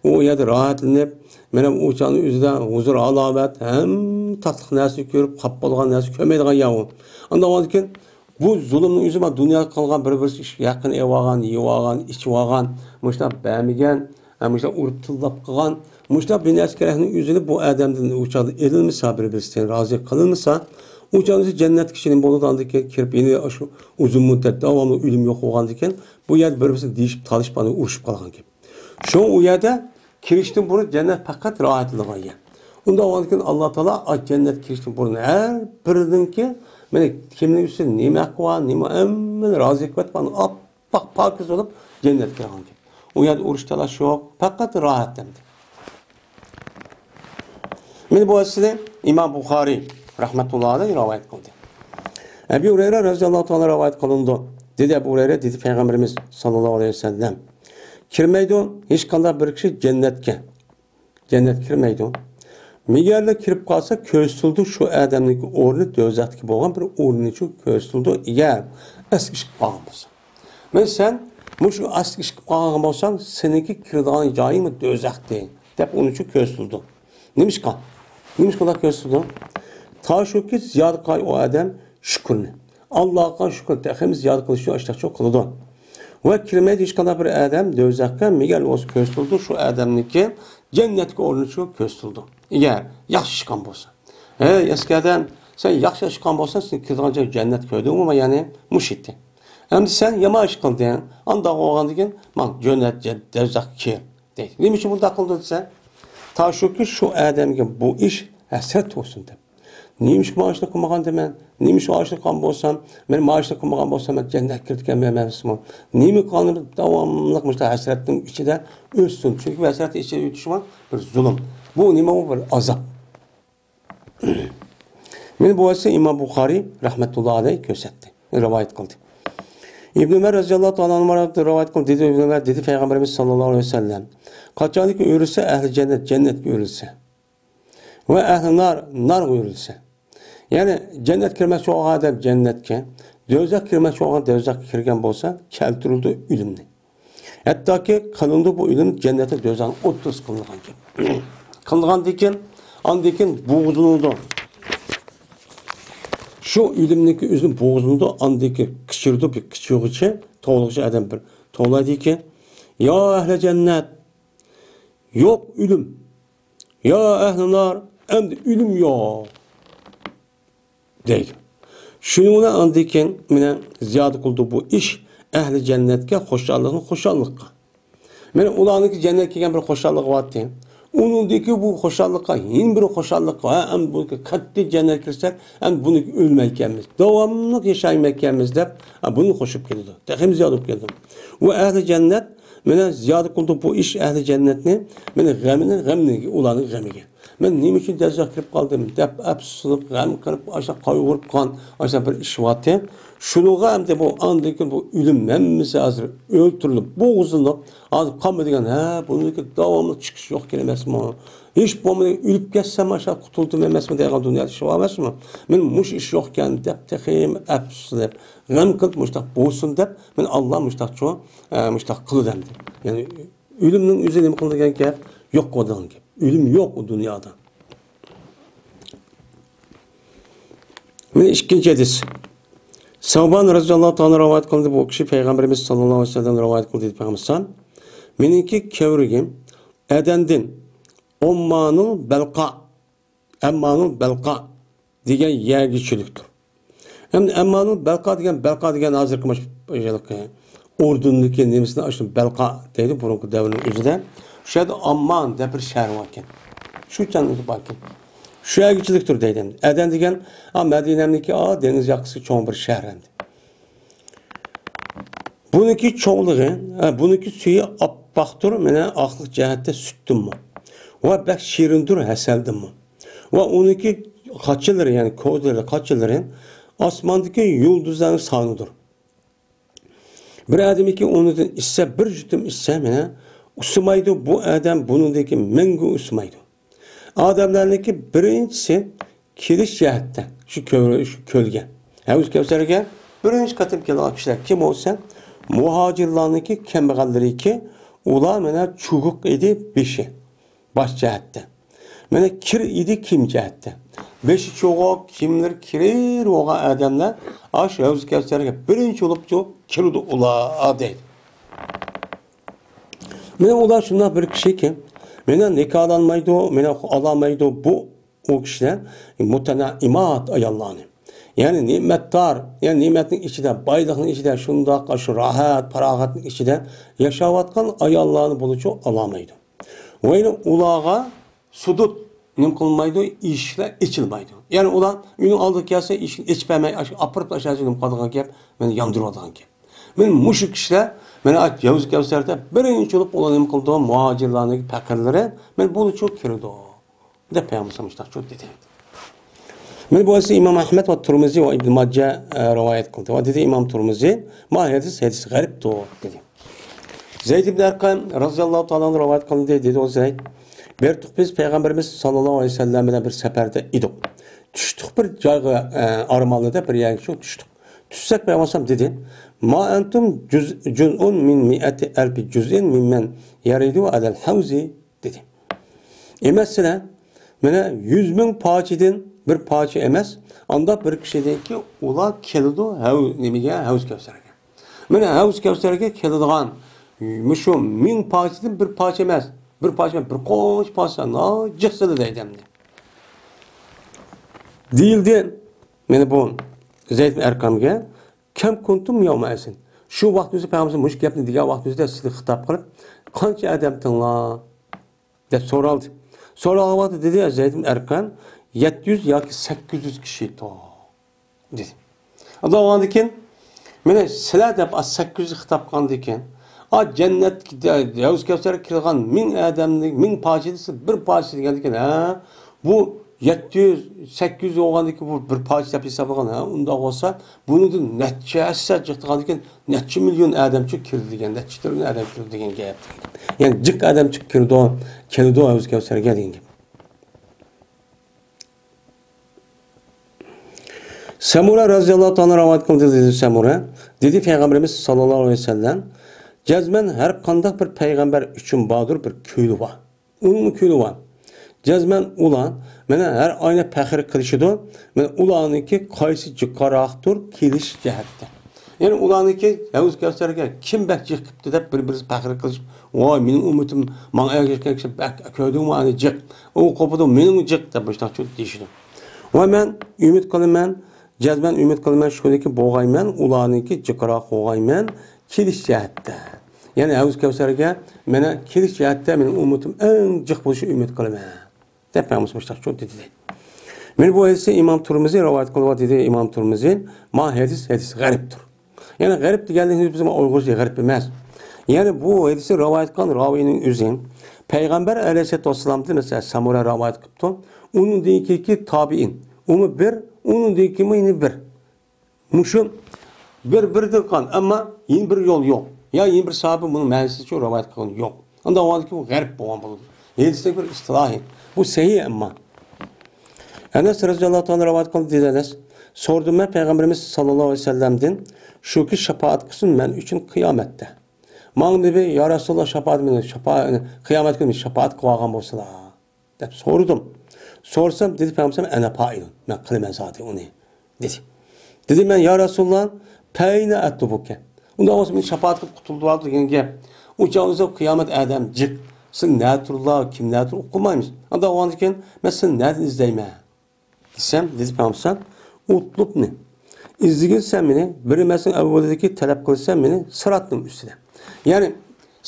ئۇ يەردە راھەتلىنىپ، مانا ئۇ چاغنىڭ ئۆزىدە ھۇزۇر، ھالاۋەت، ھەممە تاتلىق نەرسىنى كۆرۈپ، خاپا بولغان نەرسە كۆرمەيدىغان يەر ئۇ. ئاندىن كېيىن بۇ زۇلۇمنىڭ ئۆزى مانا دۇنيادا قىلغان بىر-بىرسى ئىش، ھەققىنى ئېلىۋالغان، يېيىۋالغان، ئىچىۋالغان، مۇشۇنداق بەرمىگەن، ھە، مۇشۇنداق ئۇرۇپ تىللاپ قىلغان، مۇشۇنداق بىر نەرسە كېرەكنىڭ ئۆزىنى بۇ ئادەمدىن ئۇ چاغدا ئېلىنمىسا، بىر-، بىرسىدىن رازى قىلىنمىسا، ئۇ چاغدا جەننەتكە كىشىنىڭ بولىدۇ، ئاندىن كېيىن كىرىپ يەنە شۇ ئۇزۇن مۇددەت داۋاملىق ئۆلۈم يوق بولغاندىن كېيىن، بۇ يەردە بىر-، بىرسىنى دېيىشىپ، تالىشىپ، ئاندىن ئۇرۇشۇپ قالغان گەپ. شۇڭا ئۇ يەردە كىرىشتىن بۇرۇن جەننەت پەقەت راھەتلىنىدىغان يەر. ئۇنداق بولغاندىن كېيىن ئاللا تائالا، ئا، جەننەتكە كىرىشتىن بۇرۇن ھەر بىرىنىڭكى، مانا، كىمنىڭ ئۈستىدە نېمە ھەققى بار، نېمە، ھەممىنى رازى قىلىۋېتىپ، ئاندىن ئاپئاق پاكىز بولۇپ جەننەتكە كىرگەن گەپ. ئۇ يەردە ئۇرۇش تالاش يوق، پەقەت راھەت ئەمدى. مانا بۇ ھەدىسنى ئىمام بۇخارىي رەھمەتۇللا ئەلەيھ رىۋايەت قىلدى. ئەبى ھۇرەيرە رەزىياللاھۇ تائالا رىۋايەت قىلىنىدۇ. دېدى ئەبۇ ھۇرەيرە، دېدى پەيغەمبىرىمىز ساللاللاھۇ ئەلەيھى ۋەسەللەم، كىرمەيدۇ ھېچقانداق بىر كىشى جەننەتكە. جەننەتكە كىرمەيدۇ. مېگەرلا كىرىپ قالسا، كۆرسىتىلىدۇ شۇ ئادەمنىڭكى ئورنى، دوزاختىكى بولغان بىر ئورنىنى كۆرسىتىلىدۇ، ئەگەر ئەسكى ئىش قىلىپ قالغان بولسا. مانا سەن مۇشۇ ئەسكى ئىش قىلىپ قالغان بولساڭ، سېنىڭكى كىرىدىغان جايىڭ دوزاختى، دەپ ئۇنىڭ ئۈچۈن كۆرسىتىلىدۇ. نېمىشقا؟ نېمىشقا ئۇنداق كۆرسىتىدۇ؟ تا شۇكى زىيادە قىلغان ئۇ ئادەم شۈكۈرنى. ئاللاغا قىلغان شۈكۈر تېخىمۇ زىيادە قىلىش ئۈچۈن ئاشتاقچىلىق قىلىدۇ. ۋە كىرمەيدۇ ھېچقانداق بىر ئادەم دوزاخقا، مېگەر بولسا كۆرسىتىلىدۇ شۇ ئادەمنىڭكى جەننەتكە ئورنىشىشى كۆرسىتىلىدۇ. ئەگەر ياخشى ئىش قىلغان بولسا. ھەي، ئەسكى ئادەم، سەن ياخشى ئىش قىلغان بولساڭ، سېنى كىرىدىغان جاي جەننەت كۆردۈڭمۇ؟ يەنى مۇشۇ ئىدى. ئەمدى سەن يامان ئىش قىلدىڭ، ئانداق بولغاندىن كېيىن، ماڭ، جەننەت، جە-، دوزاخقا كىر. دەيدۇ. نېمە ئۈچۈن بۇنداق قىلدى دېسە، تا شۇكى شۇ ئادەمگە بۇ ئىش ھەسرەت بولسۇن دەپ. نېمە ئىشقا مانا شۇنى قىلمىغان دېمەن؟ نېمە ئىشقا ئاشۇنى قىلغان بولسام، مەن مانا شۇنى قىلمىغان بولسام، مەن جەننەتكە كىرىدىكەن ئەمەسمۇ؟ نېمە قىلغانلىرىم داۋاملىق مۇشۇنداق ھەسرەتنىڭ ئىچىدە ئۆتسۇن. چۈنكى بۇ ھەسرەتنىڭ ئىچىدە ئۆتۈش بىر زۇلۇم. بۇ نېمە؟ بۇ بىر ئازاب. مانا بۇ ھەدىسنى ئىمام بۇخارىي رەھمەتۇللا ئەلەيھ كۆرسەتتى، رىۋايەت قىلدى. ئىبن ئۆمەر رەزىياللاھۇ تائالا ئەنھۇما رىۋايەت قىلدى، دېدى ئىبن ئۆمەر، دېدى پەيغەمبىرىمىز ساللاللاھۇ ئەلەيھى ۋەسەللەم، قاچانكى ئۆرۈلسە ئەھلى جەننەت جەننەتكە ئۆرۈلسە ۋە ئەھلى نار نارغا ئۆرۈلسە، يەنى جەننەتكە كىرمەكچى بولغان ئادەم جەننەتكە، دوزاخ كىرمەكچى بولغان دوزاخقا كىرگەن بولسا، كەلتۈرۈلىدۇ ئۆلۈمنى. ھەتتاكى قىلىنىدۇ بۇ ئۆلۈم جەننەتتە دوزاخنىڭ ئوتتۇرىسىغا قىلىنغان گەپ. قىلىنغاندىن كېيىن، ئاندىن كېيىن بوغۇزلىنىدۇ. شۇ ئۆلۈمنىڭكى ئۆزىنى بوغۇزلىنىدۇ، ئاندىن كېيىن قىچىرىدۇ، بىر قىچىرغۇچى، توۋلىغۇچى ئادەم بىر توۋلايدىكەن. يا ئەھلى جەننەت، يوق ئۆلۈم. يا ئەھلى نار، ئەمدى ئۆلۈم يوق. دەيدۇ. شۇنىڭ بىلەن ئاندىن كېيىن مانا زىيادە قىلدى بۇ ئىش ئەھلى جەننەتكە خۇشاللىقنى خۇشاللىققا. مانا ئۇلارنىڭكى جەننەتكە كەلگەن بىر خۇشاللىقى بارتى. ئۇنىڭدىكى بۇ خۇشاللىققا يەنە بىر خۇشاللىق، ھە، ئەمدى بۇ قەتئىي جەننەتكە كىرسەك، ئەمدى بۇنى ئۆلمەيكەنمىز، داۋاملىق ياشايمەككەنمىز دەپ، ھە، بۇنى قوشۇپ كېلىدۇ. تېخىمۇ زىيادە بولۇپ كېلىدۇ. ئۇ ئەھلى جەننەت مانا زىيادە قىلدى بۇ ئىش ئەھلى جەننەتنى، مانا غېمىنى، غېمىنى، ئۇلارنىڭ غېمىگە. مەن نېمە ئۈچۈن دوزاخقا كىرىپ قالدىم دەپ ئەپسۇسلىنىپ، غەم قىلىپ، ئاشۇ قايغۇرۇپ قالغان ئاشۇ بىر ئىش بارتى. شۇنىڭغا ئەمدى بۇ ئاندىن كېيىن بۇ ئۆلۈم ھەممىسى ھازىر ئۆلتۈرۈلۈپ، بوغۇزلىنىپ، ھازىر قالمىدىغان، ھە، بۇنىڭكى داۋاملىق چىقىش يوق ئەمەسمۇ؟ ھېچ بولمىدى ئۆلۈپ كەتسەم ئاشۇ قۇتۇلدۇم ئەمەسمۇ دەيدىغان دۇنيادا ئىش بار ئەمەسمۇ؟ مانا مۇشۇ ئىش يوق ئىكەن دەپ تېخىمۇ ئەپسۇسلىنىپ، غەم قىلىپ مۇشۇنداق بولسۇن دەپ، مانا ئاللا مۇشۇنداقچۇ، ئە، مۇشۇنداق قىلىدۇ ئەمدى. يەنى ئۆلۈمنىڭ ئۆزى نېمە قىلىدىغان گەپ؟ يوق قىلىدىغان گەپ. ئۆلۈم يوق ئۇ دۇنيادا. مانا ئىككىنچى ھەدىس. سەۋبان رەزىياللاھۇ تائالا رىۋايەت قىلدى، بۇ كىشى پەيغەمبىرىمىز ساللاللاھۇ ئەلەيھى ۋەسەللەم رىۋايەت قىلدى دەپ پەيغەمبەر. مېنىڭكى كەۋرىكىم ئەدەندىن ئەممانىل بەلقا، ئەممانىل بەلقا دېگەن يەرگە چۈشىدۇ. ئەمدى ئەممانىل بەلقا دېگەن، بەلقا دېگەن ھازىرقى مۇشۇ ئۇردۇندىكى نېمىسىنى ئاشۇ بەلقا دەيدۇ بۇرۇنقى دەۋرنىڭ ئۆزىدە. شۇ يەردە ئاممان دەپ بىر شەھەر باركەن. شۇ چاغدا باركەن. شۇ يەرگە چۈشىدۇ دەيدۇ. ئەدەن دېگەن، ئا، مەدىنەنىڭكى، ئا، دېڭىز ياقىسى چوڭ بىر شەھەر ئەمدى. بۇنىڭكى چوڭلۇقى، ھە، بۇنىڭكى سۈيى ئاپئاقتۇر، مانا ئاقلىق جەھەتتە سۈتتىنمۇ. ۋە بەك شېرىندۇر ھەسەلدىنمۇ. ۋە ئۇنىڭكى قاچىلىرى، يەنى كوزىلىرى، قاچىلىرى ئاسماندىكى يۇلدۇزلارنىڭ سانىدۇر. بىر ئادەمكى ئۇنىڭدىن ئىچسە، بىر يۇتۇم ئىچسە، مانا ئۇسسىمايدۇ، بۇ ئادەم بۇنىڭدىكى مەڭگۈ ئۇسسىمايدۇ. ئادەملەرنىڭكى بىرىنچىسى كېلىش جەھەتتە شۇ كۆل، شۇ كۆلگە، ھەۋز كەۋسەرگە بىرىنچى قېتىم كېلىدىغان كىشىلەر كىم بولسا، مۇھاجىرلارنىڭكى كەمبەغەللىرىكى، ئۇلار مانا چوغۇق ئىدى بېشى، باش جەھەتتە. مانا كىر ئىدى كىيىم جەھەتتە. بېشى چوغۇق، كىيىملىرى كىر بولغان ئادەملەر ئاشۇ ھەۋز كەۋسەرگە بىرىنچى بولۇپ كىرىدۇ ئۇلار دەيدۇ. مانا ئۇلار شۇنداق بىر كىشىكى، مانا نىكاھلانمايدۇ، مانا ئالالمايدۇ بۇ ئۇ كىشىلەر مۇتەنەئىمات ئاياللارنى. يەنى نېمەتدار، يەنى نېمەتنىڭ ئىچىدە، بايلىقنىڭ ئىچىدە، شۇنداق شۇ راھەت، پاراغەتنىڭ ئىچىدە ياشاۋاتقان ئاياللارنى بۇلىچۇ ئالالمايدۇ. ۋە يەنە ئۇلارغا سۇدۇت نېمە قىلمايدۇ، ئىشىكلەر ئېچىلمايدۇ. يەنى ئۇلار ئۆينىڭ ئالدىغا كەلسە، ئىشىكنى ئېچىپ بەرمەي، ئاشۇ ئاپىرىپ ئاشۇ نېمە قىلىدىغان گەپ، مانا ياندۇرۇۋاتىدىغان گەپ. مانا مۇشۇ كىشىلەر، مانا ھەۋز كەۋسەردە بىرىنچى بولۇپ ئۇلار نېمە قىلىدۇ، مۇھاجىرلارنىڭ پەقىرلىرى، مانا بۇلىچۇ كىرىدۇ. دەپ پەيغەمبەر مۇشۇنداق دېدى. مانا بۇ ھەدىسنى ئىمام ئەھمەد ۋە تۇرمۇزى ۋە ئىبن ماجە، ئە، رىۋايەت قىلدى. ۋە دېدى ئىمام تۇرمۇزى، ما ھەدىس، ھەدىس غەرىبتۇر، دېدى. زەيد ئىبن ئەرقەم رازىياللاھۇ تائالا ئەنھۇ رىۋايەت قىلدى، دېدى ئۇ زەيد. بىر تۇق بىز پەيغەمبىرىمىز ساللاللاھۇ ئەلەيھى ۋەسەللەم بىلەن بىر سەپەردە ئىدۇق. چۈشتۇق بىر جايغا، ئە، ئارمانلىدا بىر يەرگە چۈشتۇق. چۈشسەك پەيغەمبەر دېدى، ما ئەنتۇم جۇز-، جۇزئۇن مىن مىئەتى ئەلفى جۇزئىن مىممەن يەرىدۇ ئەلەل ھەۋزى، دېدى. ئەمەس سىلەر، مانا يۈز مىڭ پارچىدىن بىر پارچە ئەمەس، ئانداق بىر كىشىدىنكى ئۇلار كېلىدۇ، ھەۋ-، نېمىگە، ھەۋز كەۋسەرگە. مانا ھەۋز كەۋسەرگە كېلىدىغان مۇشۇ مىڭ پارچىدىن بىر پارچە ئەمەس، بىر پارچە ئەمەس، بىر قانچە پارچە ناجىسىلا دەيدۇ ئەمدى. دېيىلدى، مانا بۇ زەيد ئەرقەمگە، كەم كۇنتۇم يەۋمەئىزىن. شۇ ۋاقتىمىزدا پەيغەمبىرىمىز مۇشۇ گەپنى دېگەن ۋاقتىمىزدا سىلەرگە خىتاب قىلىپ، قانچە ئادەمتىڭلار؟ دەپ سورالدى. سورالغان ۋاقتىدا دېدى، زەيد ئىبن ئەرقەم، يەتتە يۈز ياكى سەككىز يۈز كىشى ئىدۇق، دېدى. ئاندىن كېيىن، مانا سىلەر دەپ ئا سەككىز يۈز خىتاب قىلغاندىن كېيىن، ئا جەننەتكە، ھەۋز كەۋسەرگە كىرىدىغان مىڭ ئادەمنىڭ مىڭ پارچىسى بىر پارچە دېگەندىن كېيىن، ھە، بۇ يەتتە يۈز، سەككىز يۈز بولغاندىن كېيىن بۇ بىر پارچە دەپ ھېسابلىغان، ھە، ئۇنداق بولسا، بۇنىڭدىن نەچچە ھەسسە جىقلىغاندىن كېيىن نەچچە مىليون ئادەمچۇ كىرىدۇ دېگەن، نەچچە تىرىليون ئادەم كىرىدۇ دېگەن گەپ. يەنى جىق ئادەمچۇ كىرىدۇ، كېلىدۇ ھەۋز كەۋسەرگە دېگەن گەپ. سەمۇرە رەزىياللاھۇ تائالا رىۋايەت قىلدى، دېدى سەمۇرە، دېدى پەيغەمبىرىمىز ساللاللاھۇ ئەلەيھى ۋەسەللەم، جەزمەن ھەر قانداق بىر پەيغەمبەر ئۈچۈن باردۇر بىر كۆلى بار. ئۇنىڭ كۆلى بار. جەزمەن ئۇلار مانا ھەر ئاينى پەخىر قىلىشىدۇ. مانا ئۇلارنىڭكى قايسى جىقراقتۇر كېلىش جەھەتتە. يەنى ئۇلارنىڭكى ھەۋز كەۋسەرگە كىم بەك جىق قىپتۇ دەپ بىر-بىرسى پەخىر قىلىشىپ، ۋاي مېنىڭ ئۈممىتىم ماڭا ئەگەشكەن كىشى بەك، كۆردۈڭمۇ ئەنە جىق، ئۇ قوپىدۇ مېنىڭ جىق دەپ مۇشۇنداق دېيىشىدۇ. ۋە مەن ئۈمىد قىلىمەن، جەزمەن ئۈمىد قىلىمەن، شۇنىڭكى بولغايمەن، ئۇلارنىڭكى جىقراق بولغايمەن، كېلىش جەھەتتە. يەنى ھەۋز كەۋسەرگە مانا كېلىش جەھەتتە مېنىڭ ئۈمىدىم ئەڭ جىق بولۇشى ئۈمىد قىلىمەن. دەپ پەيغەمبەر مۇشۇنداق چوڭ دېدى. مانا بۇ ھەدىسنى ئىمام تۇرمۇزى رىۋايەت قىلىۋاتىدۇ، دېدى ئىمام تۇرمۇزى. ما ھەدىس، ھەدىس غەرىبتۇر. يەنى غەرىب دېگەنلىكىمىز بىزنىڭ ئۇيغۇرچە غەرىب ئەمەس. يەنى بۇ ھەدىسنى رىۋايەت قىلغان راۋىينىڭ ئۆزى پەيغەمبەر ئەلەيھىسسالاتۇ ۋەسسالامدىن، مەسىلەن، سەمۇرە رىۋايەت قىپتۇ. ئۇنىڭدىن كېيىنكى تابىئىن، ئۇمۇ بىر، ئۇنىڭدىن كېيىنمۇ يەنە بىر. مۇشۇ بىر بىردىن قالغان، ئەمما يەنە بىر يول يوق. يا يەنە بىر ساھابە بۇنىڭ مەنىسىچۇ رىۋايەت قىلغان يوق. ئۇنداق بولغاندىكىن بۇ غەرىب بولغان بولىدۇ. ھەدىسنىڭ بىر ئىستىلاھى. بۇ سەھىھ ئەمما. ئەنەس رەزىياللاھۇ تائالا رىۋايەت قىلدى، دېدى ئەنەس. سورىدىم مەن پەيغەمبىرىمىز ساللاللاھۇ ئەلەيھى ۋەسەللەمدىن، شۇ كىشى شاپائەت قىلسۇن مەن ئۈچۈن قىيامەتتە. ماڭا نەبى، يا رەسۇلاللا، شاپائەت مېنى، شاپائەت، قىيامەت كۈنى شاپائەت قىلىۋالغان بولسىلا. دەپ سورىدىم. سورىسام، دېدى پەيغەمبەر، «ئەنە پائىلۇن، مەن قىلىمەن زادى ئۇنى.» دېدى. دېدىم مەن، «يا رەسۇلاللا، پەئەينە ئەتلۇبۇكە؟ ئۇنداق بولسا مېنى شاپائەت قىلىپ قۇتۇلدۇرۇۋالدى» دېگەن گەپ. ئۇ چاغدا قىيامەت ئادەم جىق. سىز نەتۇرلا، كىم نەتۇر ئۇقۇلمايمىز. ئۇنداق بولغاندىكىن مەن سىزنى نەدىن ئىزدەيمەن؟ دېسەم، دېدى پەيغەمبەر، ئۇتلۇبنى، ئىزدىگىن سەن مېنى، بىر مەسىلىنىڭ ئەۋۋىلىدىكى تەلەپ قىلىسەن مېنى سىراتنىڭ ئۈستىدە. يەنى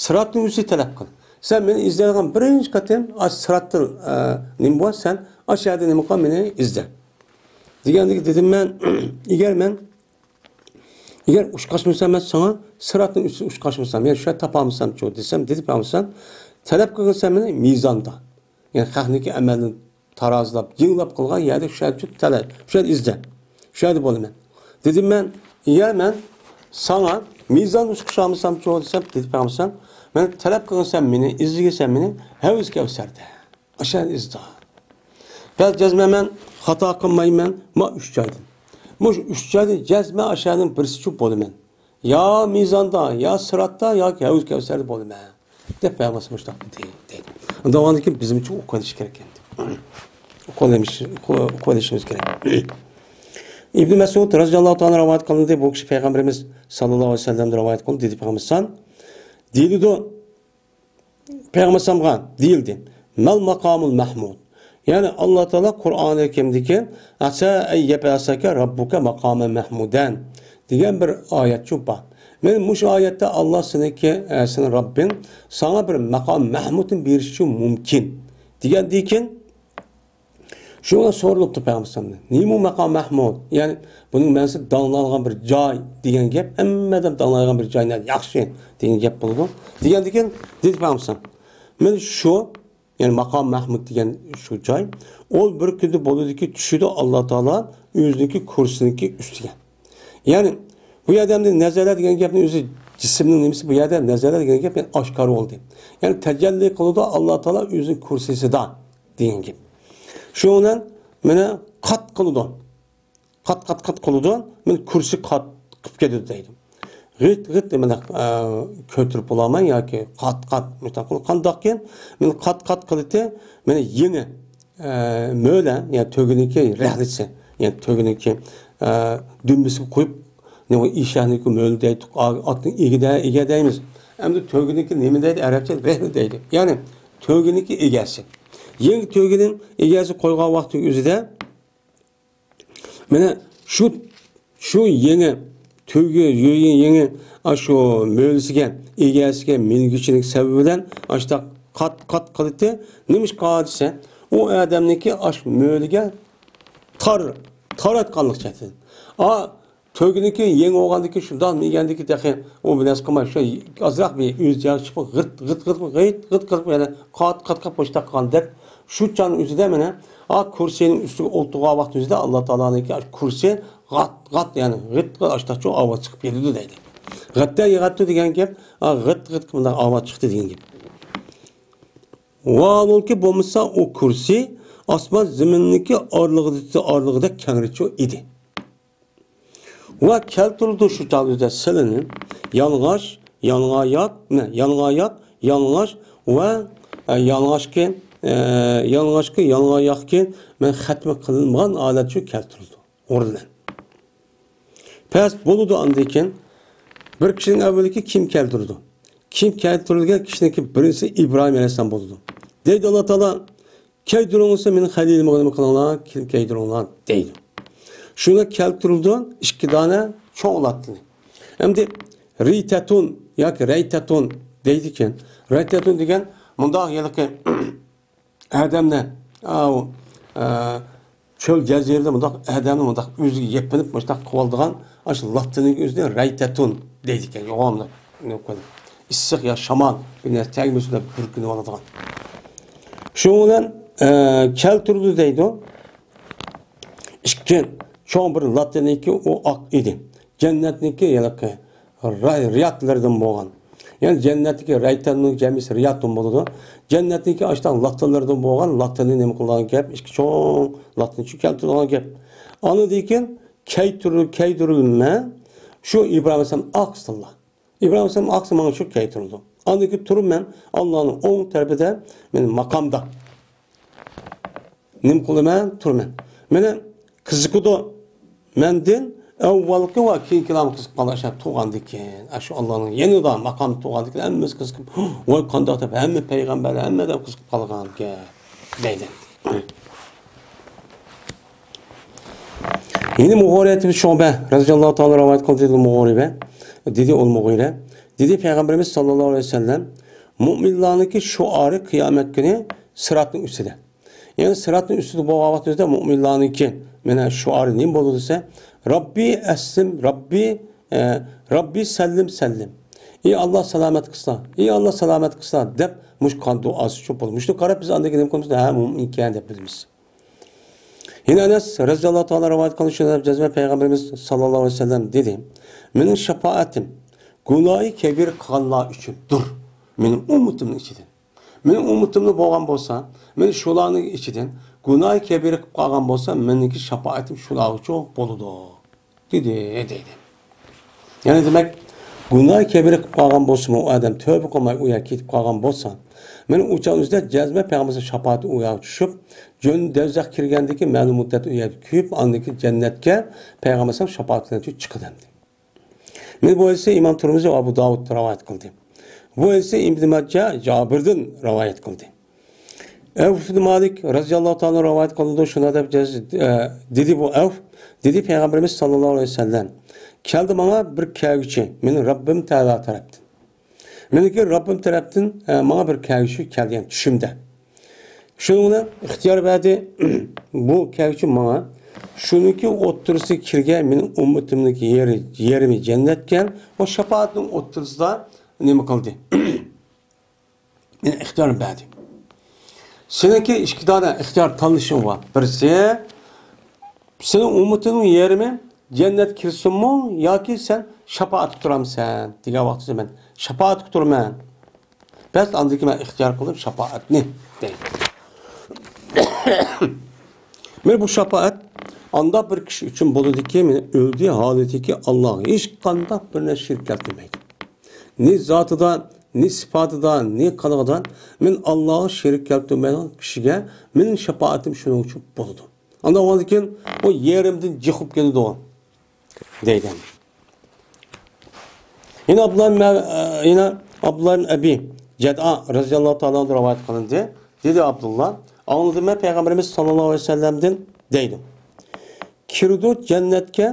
سىراتنىڭ ئۈستىدە تەلەپ قىل. سەن مېنى ئىزدەيدىغان بىرىنچى قېتىم ئاشۇ سىراتتىن، ئە، نېمە بار، سەن ئاشۇ يەردە نېمە قىل، مېنى ئىزدە. دېگەندىكى دېدىم مەن، ئەگەر مەن، ئەگەر ئۇچقاچمىسام مەن ساڭا، سىراتنىڭ ئۈستىدە ئۇچقاچمىسام، يەنى شۇ يەردە تاپالمىسامچۇ دېسەم، دېدى پەيغەمبەر، تەلەپ قىلغىن سەن مېنى مىزاندا. يەنى خەقنىڭكى ئەمەلنى تارازىلاپ، يىڭلاپ قىلغان يەردە شۇ يەردە تەلەپ، شۇ يەردە ئىزدە. شۇ يەردە بولىمەن. دېدىم مەن، ئەگەر مەن ساڭا مىزان ئۇچقۇچالمىسامچۇ دېسەم، دېدى پەيغەمبەر، مەن تەلەپ قىلغىن سەن مېنى، ئىزدىگىن سەن مېنى، ھەۋز كەۋسەردە. ئاشۇ يەردە ئىزدە. بەل جەزمەن مەن خاتا قىلمايمەن، ما ئۈچ جايدىن. مۇشۇ ئۈچ جايدىن جەزمەن ئاشۇ يەردىن بىرسىچۇ بولىمەن. يا مىزاندا، يا سىراتتا، ياكى ھەۋز كەۋسەردە بولىمەن. دەپ پەيغەمبەر مۇشۇنداق دېدى، دەيدۇ. ئۇنداق بولغاندىكىن بىزمۇچۇ ئۇقۇۋېلىش كېرەك ئەمدى. ئۇقۇۋېلىش-، ئۇقۇ-، ئۇقۇۋېلىشىمىز كېرەك. ئىبن مەسئۇد رەزىياللاھۇ تائالا رىۋايەت قىلدى، بۇ كىشى پەيغەمبىرىمىز ساللاللاھۇ ئەلەيھى ۋەسەللەمدىن رىۋايەت قىلدى، دېدى پەيغەمبەر، دېيىلىدۇ، پەيغەمبەر دېيىلدى، مەل ماقامۇل مەھمۇد. يەنى ئاللا تائالا قۇرئانى كەرىمدىكى، ئەسا ئەن يەبئەسەكە رەببۇكە ماقامەن مەھمۇدەن دېگەن بىر ئايەتچۇ بار. مەن مۇشۇ ئايەتتە ئاللا سېنىڭكى، ئە، سېنىڭ رەببىڭ ساڭا بىر مەقام مەھمۇدنى بېرىشىچۇ مۇمكىن دېگەندىكىن، شۇڭا سورىلىپتۇ پەيغەمبەر ئەلەيھىسسالامدىن، نېمە ماقام مەھمۇد؟ يەنى بۇنىڭ مەنىسى داڭلانغان بىر جاي دېگەن گەپ، ھەممە ئادەم داڭلايدىغان بىر جاي، ياخشى دېگەن گەپ بولىدۇ. دېگەندىكىن دېدى پەيغەمبەر ئەلەيھىسسالام، مەن شۇ يەنى ماقام مەھمۇد دېگەن شۇ جاي. ئۇ بىر كۈندە بولىدۇكى، چۈشىدۇ، ئاللا تائالا ئۆزىنىڭكى كۇرسىنىڭكى ئۈستىگە. يەنى بۇ يەردە ئەمدى نەزەلە دېگەن گەپنىڭ ئۆزى جىسىمنىڭ نېمىسى، بۇ يەردە نەزەلە دېگەن گەپ يەنى ئاشكارا بولدى. يەنى تەجەللى قىلىدۇ ئاللا تائالا ئۆزىنىڭ كۇرسىسىدا دېگەن گەپ. شۇنىڭ بىلەن مانا قات قىلىدۇ. قات، قات، قات قىلىدۇ. مانا كۇرسى قات قىلىپ كېتىدۇ دەيدۇ. غىت، غىت، مانا، ئە، كۆتۈرۈپ بولالماي ياكى قات، قات، مۇشۇنداق قىلىپ قانداقكىن، مانا قات، قات قىلىتى، مانا يېڭى، ئە، مۆلە، يەنى تۆگىنىڭكى رەھلىسى، يەنى تۆگىنىڭكى، ئە، دۈمبىسىگە قويۇپ، نېمە، ئېشەكنىڭكى مۆلى دەيدۇ، ئا-، ئاتنىڭ ئېگىدە، ئىگە دەيمىز. ئەمدى تۆگىنىڭكى نېمە دەيدۇ؟ ئەرەبچە رەھلى دەيدۇ. يەنى تۆگىنىڭكى ئىگەسى. يېڭى تۆگىنىڭ ئىگەسى قويغان ۋاقتى ئۆزىدە مانا شۇ، شۇ يېڭى تۆگە، يېڭى، يېڭى، ئاشۇ مۆلىسىگە، ئىگەسىگە مىنگۈچىلىك سەۋەبى بىلەن ئاشۇنداق قات، قات قىلىتتى. نېمىشقا دېسە، ئۇ ئادەمنىڭكى ئاشۇ مۆلىگە تار، تاراتقانلىق جەھەتتىن. ئا، تۆگىنىڭكى يېڭى بولغاندىكى شۇنداق يېگەندىكى تېخى ئۇ بىلەن قىلماي، شۇ ئازراق بىر ئۆز جايىغا چىقىپ، غىت، غىت، غىت، غىت، غىت قىلىپ، يەنە قات، قات، قات بوشتاق قىلغان دەپ، شۇ چاغنىڭ ئۆزىدە مانا، ئا، كۇرسىنىڭ ئۈستىگە ئولتۇرغان ۋاقتى ئۆزىدە ئاللا تائالانىڭكى كۇرسى غات، غات، يەنى غىت، غىت، ئاشتاقچۇ ئاۋاز چىقىپ كېتىدۇ دەيدۇ. غەتتە يىغاتتۇ دېگەن گەپ، ئا، غىت، غىت، مۇنداق ئاۋاز چىقتى دېگەن گەپ. ۋاھالۇكى بولمىسا ئۇ كۇرسى ئاسمان زېمىننىڭكى ئارىلىقىدا، ئارىلىقىدا كەڭرىچۇ ئىدى. ۋە كەلتۈرىدۇ شۇ چاغدا ئۆزىدە سىلىنى يالىڭاچ، يالىڭاياق، نە، يالىڭاياق، يالىڭاچ ۋە، ئە، يالىڭاچكى، ئە، يالىڭاچكى، يالىڭاياقكى، مەن خەتمە قىلىنمىغان ھالەتچۇ كەلتۈرىدۇ. ئورۇنلار. پەس بولىدۇ ئاندىن كېيىن. بىر كىشىنىڭ ئەۋۋىلىكى كىم كەلتۈرىدۇ؟ كىم كەلتۈرۈلگەن كىشىنىڭكى بىرىنچىسى ئىبراھىم ئەلەيھىسسالام بولىدۇ. دەيدۇ ئاللا تائالا، كەيدۈرۈڭلار، مېنىڭ خەلىلىمغا نېمە قىلىڭلار، كېلىپ كەيدۈرۈڭلار دەيدۇ. شۇنى كەلتۈرۈلىدۇ، ئىككى دانە چوڭ لاتتىنى. ئەمدى رىتەتۇن ياكى رەيتەتۇن دەيدىكەن. رەيتەتۇن دېگەن مۇنداق ھېلىقى ئادەمنى، ئاۋۇ، ئە، چۆل جەزىرىدە مۇنداق ئادەمنى مۇنداق ئۆزىگە يېپىنىپ مۇشۇنداق قىلىۋالىدىغان ئاشۇ لاتتىنىڭ ئۆزىنى رەيتەتۇن دەيدىكەن. يوغاندا ئىسسىق يا شامال بىر نەرسە تەگمىسۇن دەپ بۈركىنىۋالىدىغان. شۇنىڭ بىلەن، ئە، كەلتۈرىدۇ دەيدۇ. ئىككى چوڭ بىر لاتتىنىڭكى ئۇ ئاق ئىدى. جەننەتنىڭكى ھېلىقى راي-، رىياتلىرىدىن بولغان. يەنى جەننەتتىكى رەيتەننىڭ جەمئىسى رىياتۇن بولىدۇ. جەننەتتىكى ئاشۇنداق لاتتىلىرىدىن بولغان لاتتىنى نېمە قىلىدىغان گەپ؟ ئىككى چوڭ لاتتىنى شۇ كەلتۈرىدىغان گەپ. ئاندىن كېيىن كەيتۈرۈل-، كەيدۈرۈلمە شۇ ئىبراھىم ئەلەيھىسسالام ئاقسىلا. ئىبراھىم ئەلەيھىسسالام ئاقسا ماڭا شۇ كەيتۈرۈلىدۇ. ئاندىن كېيىن تۇرىمەن ئاللانىڭ ئوڭ تەرىپىدە، مەن ماقامدا. نېمە قىلىمەن؟ تۇرىمەن. مېنى قىزىقىدۇ. مەندىن ئەۋۋەلقى ۋە كېيىنكىلەرمۇ قىزىقىپ قالىدۇ. ئاشۇ تۇرغاندىكىن، ئاشۇ ئاللانىڭ يېنىدا ماقام تۇرغاندىكىن ھەممىسى قىزىقىپ، ۋاي قانداق دەپ ھەممە پەيغەمبەرلەر، ھەممە ئادەم قىزىقىپ قالغان گەپ دەيدۇ. يەنە مۇغىرە ئىبن شۇبە رەزىياللاھۇ تائالا رىۋايەت قىلدى، دېدى مۇغىرە، دېدى ئۇل مۇغىرە، دېدى پەيغەمبىرىمىز ساللاللاھۇ ئەلەيھى ۋەسەللەم، مۇئمىنلارنىڭكى شوئارى قىيامەت كۈنى سىراتنىڭ ئۈستىدە. يەنى سىراتنىڭ ئۈستىدە بولغان ۋاقتىمىزدا مۇئمىنلارنىڭكى مانا شوئارى نېمە بولىدۇ دېسە، رەببى ئەسلىم، رەببى، ئە، رەببى سەللىم، سەللىم. ئى ئاللا سالامەت قىلسا، ئى ئاللا سالامەت قىلسا دەپ مۇشۇ قان دۇئاسى شۇ بولىدۇ. مۇشۇنى قاراپ بىز ئاندىن كېيىن نېمە قىلىمىز؟ ھە، مۇئمىنكەن دەپ بىلىمىز. يەنە ئەنەس رەزىياللاھۇ تائالا رىۋايەت قىلغان شۇنداق دەپ جەزمەن پەيغەمبىرىمىز ساللاللاھۇ ئەلەيھى ۋەسەللەم دېدى، مېنىڭ شاپائەتىم گۇناھى كەبىرە قىلغانلار ئۈچۈندۇر، مېنىڭ ئۈممىتىمنىڭ ئىچىدىن. مېنىڭ ئۈممىتىمدە بولغان بولسا، مېنى شۇلارنىڭ ئىچىدىن گۇناھى كەبىرە قىلىپ قالغان بولسا، مېنىڭكى شاپائىتىم شۇلارغىچۇ بولىدۇ، دېدى، دەيدۇ. يەنى دېمەك، گۇناھى كەبىرە قىلىپ قالغان بولسىمۇ، ئۇ ئادەم تۆبە قىلماي ئۇ يەرگە كېتىپ قالغان بولسا، مېنىڭ ئۇ چاغ ئۆزىدە جەزمەن پەيغەمبەرنىڭ شاپائىتى ئۇ يەرگە چۈشۈپ، جۆن-، دوزاخقا كىرگەندىن كېيىن مەلۇم مۇددەت ئۇ يەردە كۆيۈپ، ئاندىن كېيىن جەننەتكە پەيغەمبەر شاپائەت بىلەن چىقىدۇ ئەمدى. مېنى بۇ ھەدىسنى ئىمام تۇرمۇزى ۋە ئەبۇ داۋۇد رىۋايەت قىلدى. بۇ ھەدىسنى ئىبن ماجە جابىردىن رىۋايەت قىلدى. ئەۋف ئىبن مالىك رەزىياللاھۇ تائالا رىۋايەت قىلىدۇ، شۇنداق دەپ جەز-، ئە، دېدى بۇ ئەۋف، دېدى پەيغەمبىرىمىز ساللاللاھۇ ئەلەيھى ۋەسەللەم، كەلدى ماڭا بىر كەلگۈچى، مېنىڭ رەببىم تەئالا تەرەپتىن. مېنىڭكى رەببىم تەرەپتىن، ئە، ماڭا بىر كەلگۈچى كەلگەن چۈشۈمدە. شۇنىڭ بىلەن ئىختىيار بەردى، بۇ كەلگۈچى ماڭا، شۇنىڭكى ئوتتۇرىسىغا كىرگەن مېنىڭ ئۈممىتىمنىڭكى يېرى، يېرىمى جەننەتكەن، ئۇ شاپائەتنىڭ ئوتتۇرىسىدا نېمە قىلدى؟ مېنى ئىختىيار بەردى. سېنىڭكى ئىككى دانە ئىختىيار تاللىشىڭ بار. بىرسى، سېنىڭ ئۈممىتىڭنىڭ يېرىمى جەننەتكە كىرسۇنمۇ ياكى سەن شاپائەتكە تۇرامسەن دېگەن ۋاقتىدا مەن شاپائەتكە تۇرىمەن. بەس، ئاندىن كېيىن مەن ئىختىيار قىلدىم شاپائەتنى دەيدۇ. مانا بۇ شاپائەت ئانداق بىر كىشى ئۈچۈن بولىدۇكى، مانا ئۆلدى ھالىتىكى ئاللاغا ھېچقانداق بىر نەرسە شېرىك كەلتۈرمەيدۇ. نى زاتىدا، نى سىپاتىدا، نى قىلىقىدا مەن ئاللاغا شېرىك كەلتۈرمەيدىغان كىشىگە مېنىڭ شاپائىتىم شۇنىڭ ئۈچۈن بولىدۇ. ئاندىن كېيىن ئۇ يېرىمدىن جىق بولۇپ كېتىدۇ، دەيدۇ. يەنە ئابدۇللا، يەنە ئابدۇللا ئەبى جەدئا رەزىياللاھۇ تائالا ئەنھۇ رىۋايەت قىلىندى. دېدى ئابدۇللا، ئاڭلىدىم مەن پەيغەمبىرىمىز ساللاللاھۇ ئەلەيھى ۋەسەللەمدىن دەيدۇ. كىرىدۇ جەننەتكە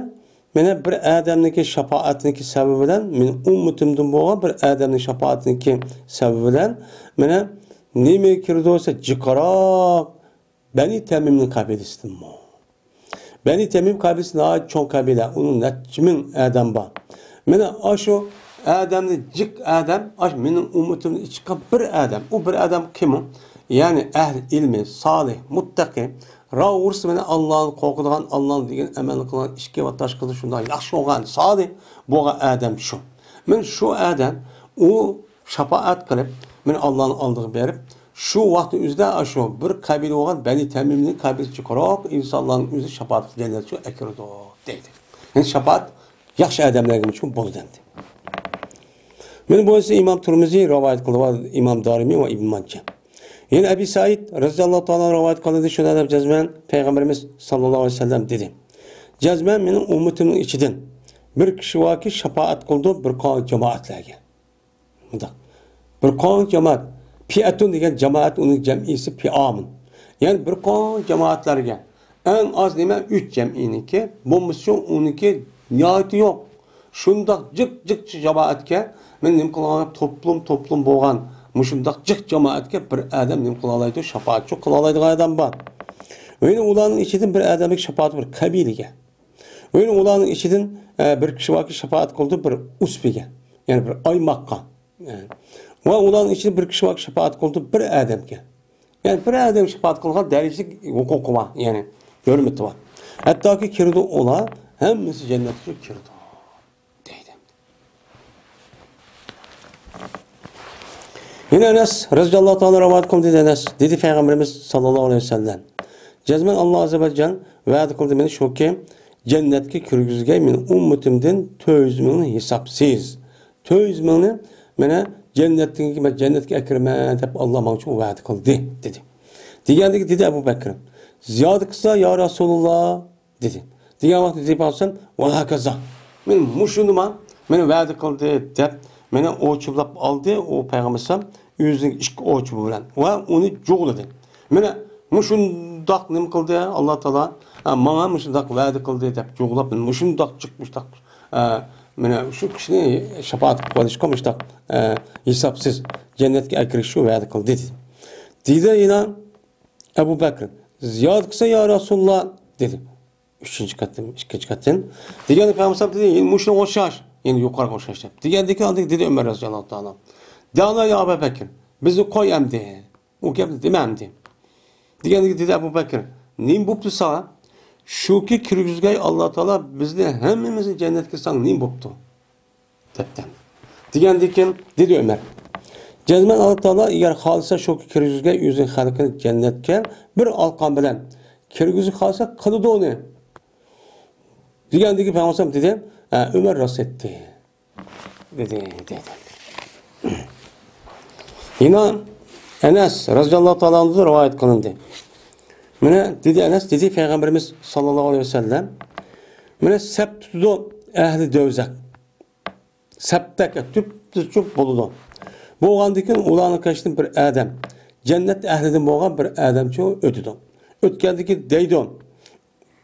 مانا بىر ئادەمنىڭكى شاپائەتنىڭكى سەۋەبى بىلەن، مېنىڭ ئۈممىتىمدىن بولغان بىر ئادەمنىڭ شاپائەتنىڭكى سەۋەبى بىلەن، مانا نېمە كىرىدۇ دېسە، جىقراق بەنى تەمىمنىڭ قەبىلىسىدىنمۇ. بەنى تەمىم قەبىلىسى ناھايىتى چوڭ قەبىلە، ئۇنىڭ نەچچە مىڭ ئادەم بار. مانا ئاشۇ ئادەمنى جىق ئادەم، ئاشۇ مېنىڭ ئۈممىتىمنىڭ ئىچىدىكى بىر ئادەم. ئۇ بىر ئادەم كىم ئۇ؟ يەنى ئەھلى ئىلمى، سالىھ، مۇتتەقى، راۋۇرسى مانا ئاللانى قورقىدىغان، ئاللانى دېگەن ئەمەلنى قىلغان، ئىشىكى ۋە تاشقىرىدا شۇنداق ياخشى بولغان، سالىھ بولغان ئادەم شۇ. مانا شۇ ئادەم، ئۇ شاپائەت قىلىپ، مانا ئاللانىڭ ئالدىغا بېرىپ، شۇ ۋاقىتنىڭ ئۆزىدە ئاشۇ بىر قەبىلە بولغان بەنى تەمىمنىڭ قەبىلىسى جىقراق ئىنسانلارنىڭ ئۆزى شاپائەت جەننەتكە ئەكىرىدۇ، دەيدۇ. يەنى شاپائەت ياخشى ئادەملەرگىمۇ بولىدۇ ئەمدى. مانا بۇ ئىمام تۇرمۇزى رىۋايەت قىلدى ۋە ئىمام دارىمى ۋە ئىبن ماجە. يەنە ئەبى سەئىد رەزىياللاھۇ تائالا رىۋايەت قىلدى، شۇنى دەپ جەزمەن پەيغەمبىرىمىز ساللاللاھۇ ئەلەيھى ۋەسەللەم دېدى، جەزمەن مېنىڭ ئۈممىتىمنىڭ ئىچىدىن بىر كىشى باركى شاپائەت قىلىدۇ بىر قانچە جامائەتلەرگە. مۇنداق. بىر قانچە جامائەت، پىئەتۇن دېگەن جامائەت، ئۇنىڭ جەمئىسى پىئامۇن. يەنى بىر قانچە جامائەتلەرگە. ئەڭ ئاز نېمە؟ ئۈچ جەمئىينىڭكى، بولمىسا ئۇنىڭكى نىھايىتى يوق. شۇنداق جىق جىق جامائەتكە، مەن نېمە قىلغان، توپلۇم توپلۇم بولغان مۇشۇنداق جىق جامائەتكە بىر ئادەم نېمە قىلالايدۇ؟ شاپائەتچى قىلالايدىغان ئادەم بار. يەنە ئۇلارنىڭ ئىچىدىن بىر ئادەمگە شاپائەت، بىر قەبىلىگە. يەنە ئۇلارنىڭ ئىچىدىن، ئە، بىر كىشى باركى شاپائەت قىلىدۇ بىر ئۇسبىگە، يەنى بىر ئايماققا. ئە، ۋە ئۇلارنىڭ ئىچىدە بىر كىشى باركى شاپائەت قىلىدۇ بىر ئادەمگە. يەنى بىر ئادەم شاپائەت قىلغان دەرىجىلىك ھوقۇقى بار، يەنى ھۆرمىتى بار. ھەتتاكى كىرىدۇ ئۇلار، ھەممىسى جەننەتكە كىرىدۇ، دەيدۇ. يەنە ئەنەس رەزىياللاھۇ تائالا رىۋايەت قىلدى، دېدى ئەنەس، دېدى پەيغەمبىرىمىز ساللاللاھۇ ئەلەيھى ۋەسەللەم، جەزمەن ئاللا ئەززە ۋە جەل ۋەدە قىلدى مېنى شۇكى، جەننەتكە كىرگۈزگەي مېنىڭ ئۈممىتىمدىن تۆت يۈز مىڭنى ھېسابسىز. تۆت يۈز مىڭنى مانا جەننەتتىن كېيىن مەن جەننەتكە ئەكىرىمەن دەپ ئاللا ماڭا شۇ ۋەدە قىلدى، دېدى. دېگەندىكى دېدى ئەبۇ بەكرىم، زىيادە قىلسا يا رەسۇلاللا، دېدى. دېگەن ۋاقىتتا دېدى پەيغەمبەر، ۋە ھاكازا. مانا مۇشۇنىما مانا ۋەدە قىلدى دەپ، مانا ئوچۇقلاپ ئالدى ئۇ پەيغەمبەر ئۆزىنىڭ ئىككى ئوچۇقى بىلەن ۋە ئۇنى جۇغلىدى. مانا مۇشۇنداق نېمە قىلدى ئاللا تائالا، ھە، ماڭا مۇشۇنداق ۋەدە قىلدى دەپ جۇغلاپ، مۇشۇنداق جىق، مۇشۇنداق، ئە، مانا شۇ كىشىنى شاپائەت قىلىپ قويۇشقا مۇشۇنداق، ئە، ھېسابسىز جەننەتكە ئەكىرىشكە ۋەدە قىلدى، دېدى. دېدى يەنە ئەبۇ بەكرى، زىيادە قىلسا يا رەسۇلاللا، دېدى. ئۈچىنچى قېتىم، ئىككىنچى قېتىم. دېگەندە پەيغەمبەر دېدى، يەنە مۇشۇنىڭغا ئوخشاش، يەنە يۇقىرىغا ئوخشاش دەپ. دېگەندىكىن ئاندىن دېدى ئۆمەر رەزىياللاھۇ تائالا، دەنا يا ئەبا بەكر، بىزنى قوي ئەمدى. ئۇ گەپنى دېمە ئەمدى. دېگەندىكىن دېدى ئەبۇ بەكر، نېمە بوپتۇ ساڭا؟ شۇكى كىرگۈزگەي ئاللا تائالا بىزنى ھەممىمىزنى جەننەتكە، ساڭا نېمە بوپتۇ؟ دەپتۇ. دېگەندىكىن دېدى ئۆمەر، جەزمەن ئاللا تائالا ئەگەر خالىسا شۇكى كىرگۈزگەي ئۆزىنىڭ خەلقىنى جەننەتكە بىر ئالقان بىلەن كىرگۈزۈپ قالسا قىلىدۇ ئۇنى. دېگەندىكىن پەيغەمبەر دېدى، ھە، ئۆمەر راست ئېيتتى، دېدى، دېدى. يەنە ئەنەس رەزىياللاھۇ تائالا ئەنھۇدىن رىۋايەت قىلىندى. مانا دېدى ئەنەس، دېدى پەيغەمبىرىمىز ساللاللاھۇ ئەلەيھى ۋەسەللەم، مانا سەپ تۇتىدۇ ئەھلى دوزاخ. سەپتەك تۈپتۈزۈك بولىدۇ. بولغاندىكىن ئۇلارنىڭ قېشىدىن بىر ئادەم، جەننەت ئەھلىدىن بولغان بىر ئادەمچۇ ئۆتىدۇ. ئۆتكەندىكىن دەيدۇ،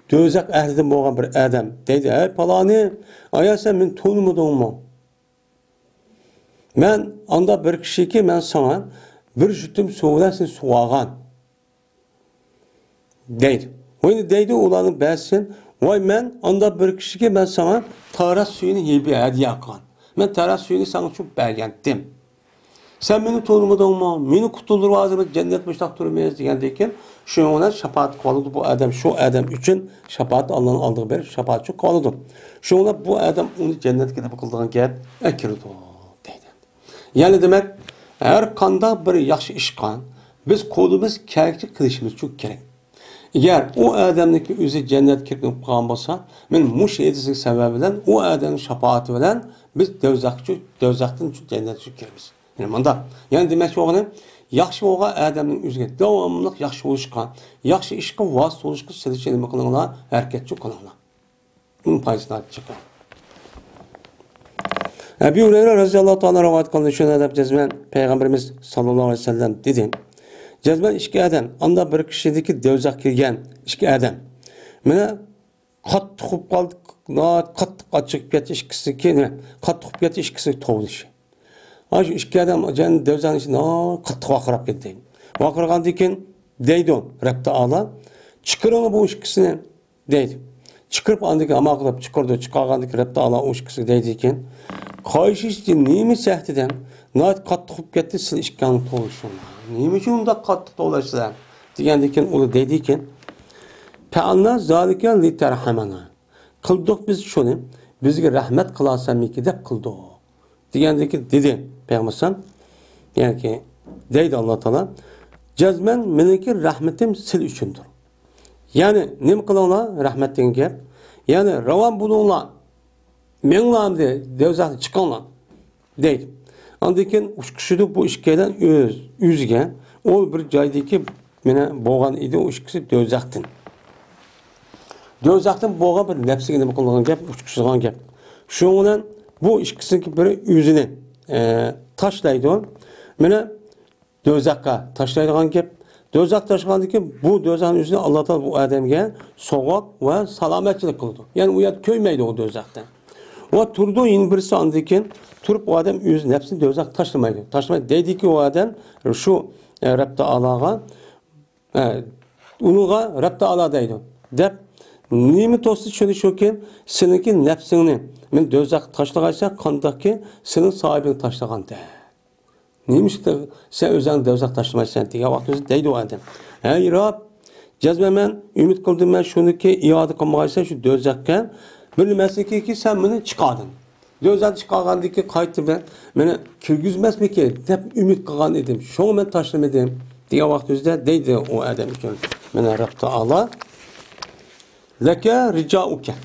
دوزاخ ئەھلىدىن بولغان بىر ئادەم دەيدۇ، ھەي پالانى، ئايا سەن مېنى تونۇمىدىڭمۇ؟ مەن ئاندا بىر كىشىكى، مەن ساڭا بىر جۈتۈم سۇ بىلەن سېنى سۇغارغان. دەيدۇ. ۋاي دەيدۇ ئۇلارنىڭ بەزىسى، ۋاي مەن ئاندا بىر كىشىگە مەن ساڭا تارا سۈيىنى ھەدىيە قىلغان. مەن تارا سۈيىنى ساڭا چۈشۈرۈپ بەرگەنتىم. سەن مېنى تونۇمىدىڭمۇ؟ مېنى قۇتۇلدۇرۇپ ھازىر بىز جەننەت مۇشتاق تۇرىمىز دېگەندىن كېيىن شۇنىڭ بىلەن شاپائەت قىلىۋالىدۇ بۇ ئادەم، شۇ ئادەم ئۈچۈن شاپائەت ئاللانىڭ ئالدىغا بېرىپ شاپائەتچى قىلىۋالىدۇ. شۇنىڭ بىلەن بۇ ئادەم ئۇنى جەننەتكە نېمە قىلىدىغان گەپ ئەكىرىدۇ دەيدۇ. يەنى دېمەك، ھەر قانداق بىر ياخشى ئىشقا بىز قولىمىز كەلگىچە قىلىشىمىز كېرەك. ئەگەر ئۇ ئادەمنىڭكى ئۆزى جەننەتكە كىرىپ قالغان بولسا، مانا مۇشۇ ھەدىسنىڭ سەۋەبى بىلەن ئۇ ئادەمنىڭ شاپائىتى بىلەن بىز دوزاخقا چۈ-، دوزاختىن چۈ-، جەننەتكە چۈشۈپ كىرىمىز. يەنى مۇنداق. يەنى دېمەكچى بولغىنىم، ياخشى بولغان ئادەمنىڭ ئۆزىگە داۋاملىق ياخشى بولۇشقا، ياخشى ئىشقا ۋاسىتە بولۇشقا سىلىچە نېمە قىلىڭلار؟ ھەرىكەتچۇ قىلىڭلار. ئۇنىڭ پايدىسىنى ئارتىپ چىقىڭ. ئەبۇ ھۇرەيرە رەزىياللاھۇ تائالا رىۋايەت قىلدى، شۇنى دەپ جەزمەن پەيغەمبىرىمىز ساللاللاھۇ ئەلەيھى ۋەسەللەم دېدى، جەزمەن ئىككى ئادەم، ئاندا بىر كىشىدىكى دوزاخ كىرگەن ئىككى ئادەم. مانا قاتتىق قوپۇپ قالدى، ناھايىتى قاتتىق ئاچچىقىپ كەتتى ئىككىسىنىڭكى، نېمە، قاتتىق قوپۇپ كەتتى ئىككىسىنىڭكى توۋلىشى. ئاشۇ ئىككى ئادەم جەننەت دوزاخنىڭ ئىچىدە ناھايىتى قاتتىق ۋارقىراپ كەتتى. ۋارقىرىغاندىن كېيىن دەيدۇ رەب تائالا، چىقىرىڭلار بۇ ئىككىسىنى. دەيدۇ. چىقىرىپ ئاندىن كېيىن ئامال قىلىپ چىقىرىدۇ. چىقارغاندىن كېيىن رەب تائالا ئۇ ئىككىسىگە دەيدىكەن، قايسى ئىشتىن نېمە سەھتىدىن ناھايىتى قاتتىق قوپۇپ كەتتى سىلەر ئىككىڭلار توۋلىشىڭلار؟ نېمە ئۈچۈن ئۇنداق قاتتىق توۋلاشسىلەر؟ دېگەندىن كېيىن ئۇلار دەيدىكەن، پەئەلنا زالىكە لىتەرھەمەنا. قىلدۇق بىز شۇنى، بىزگە رەھمەت قىلارسەنمىكى دەپ قىلدۇق. دېگەندىكىن دېدى پەيغەمبەر ئەلەيھىسسالام، يەنى دەيدۇ ئاللا تائالا، جەزمەن مېنىڭكى رەھمىتىم سىلى ئۈچۈندۇر. يەنى نېمە قىلىڭلار، رەھمەت دېگەن گەپ، يەنى راۋان بولۇڭلار، مېڭىڭلار ئەمدى، دوزاختىن چىقىڭلار، دەيدۇ. ئاندىن كېيىن ئۇچقۇچىدۇ بۇ ئىككىيلەن ئۆز، ئۆزىگە. ئۇ بىر جايدىكى، مانا، بولغان ئىدى ئۇ ئىككىسى دوزاختىن. دوزاختىن بولغان بىر نەپسىگە نېمە قىلغان گەپ، ئۇچقۇچىلىغان گەپ. شۇنىڭ بىلەن بۇ ئىككىسىنىڭكى بىرى ئۆزىنى، ئە، تاشلايدۇ. مانا، دوزاخقا تاشلايدىغان گەپ. دوزاخ تاشلىغاندىن كېيىن بۇ دوزاخنىڭ ئۆزىنى ئاللا تائالا بۇ ئادەمگە سوۋغات ۋە سالامەتچىلىك قىلىدۇ. يەنى ئۇ يەردە كۆيمەيدۇ ئۇ دوزاختا. ۋە تۇرىدۇ، يەنە بىرسى ئاندىن كېيىن تۇرۇپ ئۇ ئادەم ئۆز نەپسىنى دوزاخقا تاشلىمايدۇ. تاشلىمايدۇ. دەيدىكى ئۇ ئادەم شۇ، ئە، رەب تائالاغا، ئە، ئۇنىڭغا رەب تائالا دەيدۇ. دەپ، نېمە توستى شۇنى شۇكى، سېنىڭكى نەپسىڭنى مەن دوزاخقا تاشلىغايسەن، قانداقكى سېنىڭ ساھىبىڭنى تاشلىغاندا. نېمىشقا سەن ئۆزۈڭنى دوزاخقا تاشلىمايسەن دېگەن ۋاقتىمىزدا دەيدۇ ئادەم. ھەي رەب، جەزمەن مەن ئۈمىد قىلدىم، مەن شۇنىكى ئىئادە قىلمىغايسەن شۇ دوزاخقا، بىر نېمەسىكى سەن مېنى چىقاردىڭ. دوزاختىن چىقارغاندىن كېيىن قايتا مەن، مېنى كىرگۈزمەسمىكىن دەپ ئۈمىد قىلغان ئىدىم. شۇڭا مەن تاشلىمىدىم دېگەن ۋاقتىمىزدا دەيدۇ ئۇ ئادەم ئۈچۈن. مانا رەب تائالا، لەكە رىجائۇكە.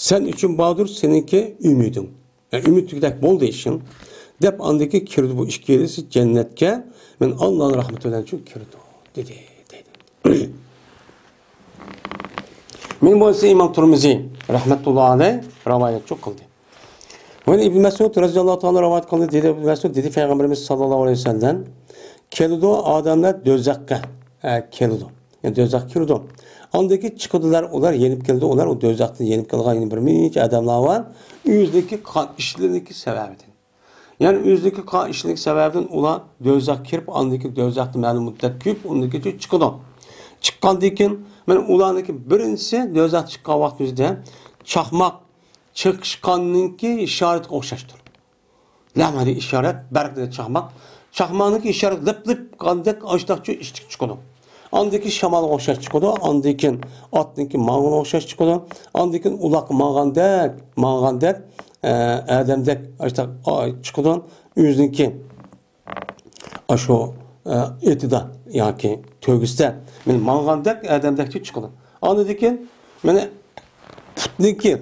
سەن ئۈچۈن باردۇر سېنىڭكى ئۈمىدىڭ. يەنى ئۈمىدتىكىدەك بولدى ئىشىڭ. دەپ ئاندىن كېيىن كىردى بۇ ئىككىلىسى جەننەتكە. مەن ئاللانىڭ رەھمىتى بىلەن چۈ كىردى. دېدى، دەيدۇ. مېنى بولسا ئىمام تۇرمىزى رەھمەتۇللا ئەلەيھ رىۋايەتچۇ قىلدى. ۋە ئىبن مەسئۇد رەزىياللاھۇ تائالا رىۋايەت قىلدى، دېدى ئىبن مەسئۇد، دېدى پەيغەمبىرىمىز ساللاللاھۇ ئەلەيھى ۋەسەللەم، كېلىدۇ ئادەملەر دوزاخقا، ئە، كېلىدۇ. يەنى دوزاخقا كىرىدۇ. ئاندىن كېيىن چىقىدۇلار، ئۇلار يېنىپ كېلىدۇ، ئۇلار ئۇ دوزاختىن يېنىپ كېلىدىغان يەنە بىر نەچچە ئادەملەر بار. ئۆزلىرىنىڭكى قىلغان ئىشلىرىنىڭكى سەۋەبىدىن. يەنى ئۆزلىرىنىڭكى قىلغان ئىشلىرىنىڭكى سەۋەبىدىن ئۇلار دوزاخقا كىرىپ، ئاندىن كېيىن دوزاختا مەلۇم مۇددەت كۆيۈپ، ئۇندىن كېيىن چىقىدۇ. چىققاندىن كېيىن، مانا ئۇلارنىڭكى بىرىنچىسى دوزاخقا چىققان ۋاقتىمىزدا چاقماق چېقىشقاننىڭكى ئىشارىتىگە ئوخشاشتۇر. لەمھە دېگەن ئىشارەت، بەرق دېگەن چاقماق. چاقماقنىڭكى ئىشارىتى لىپ-لىپ قاندەك ئاشتاق چۈ ئىشتىك چىقىدۇ. ئاندىن كېيىن شامالغا ئوخشاش چىقىدۇ. ئاندىن كېيىن ئاتنىڭكى ماڭغىنىغا ئوخشاش چىقىدۇ. ئاندىن كېيىن ئۇلاققا ماڭغاندەك، ماڭغاندەك، ئە، ئادەمدەك ئاشتاق، ئا، چىقىدۇ. ئۆزىنىڭكى ئاشۇ، ئە، ئېتىدا ياكى تۆگىسىدە مانا ماڭغاندەك ئادەمدەك چىقىدۇ. ئاندىن كېيىن مانا پۇتنىڭكى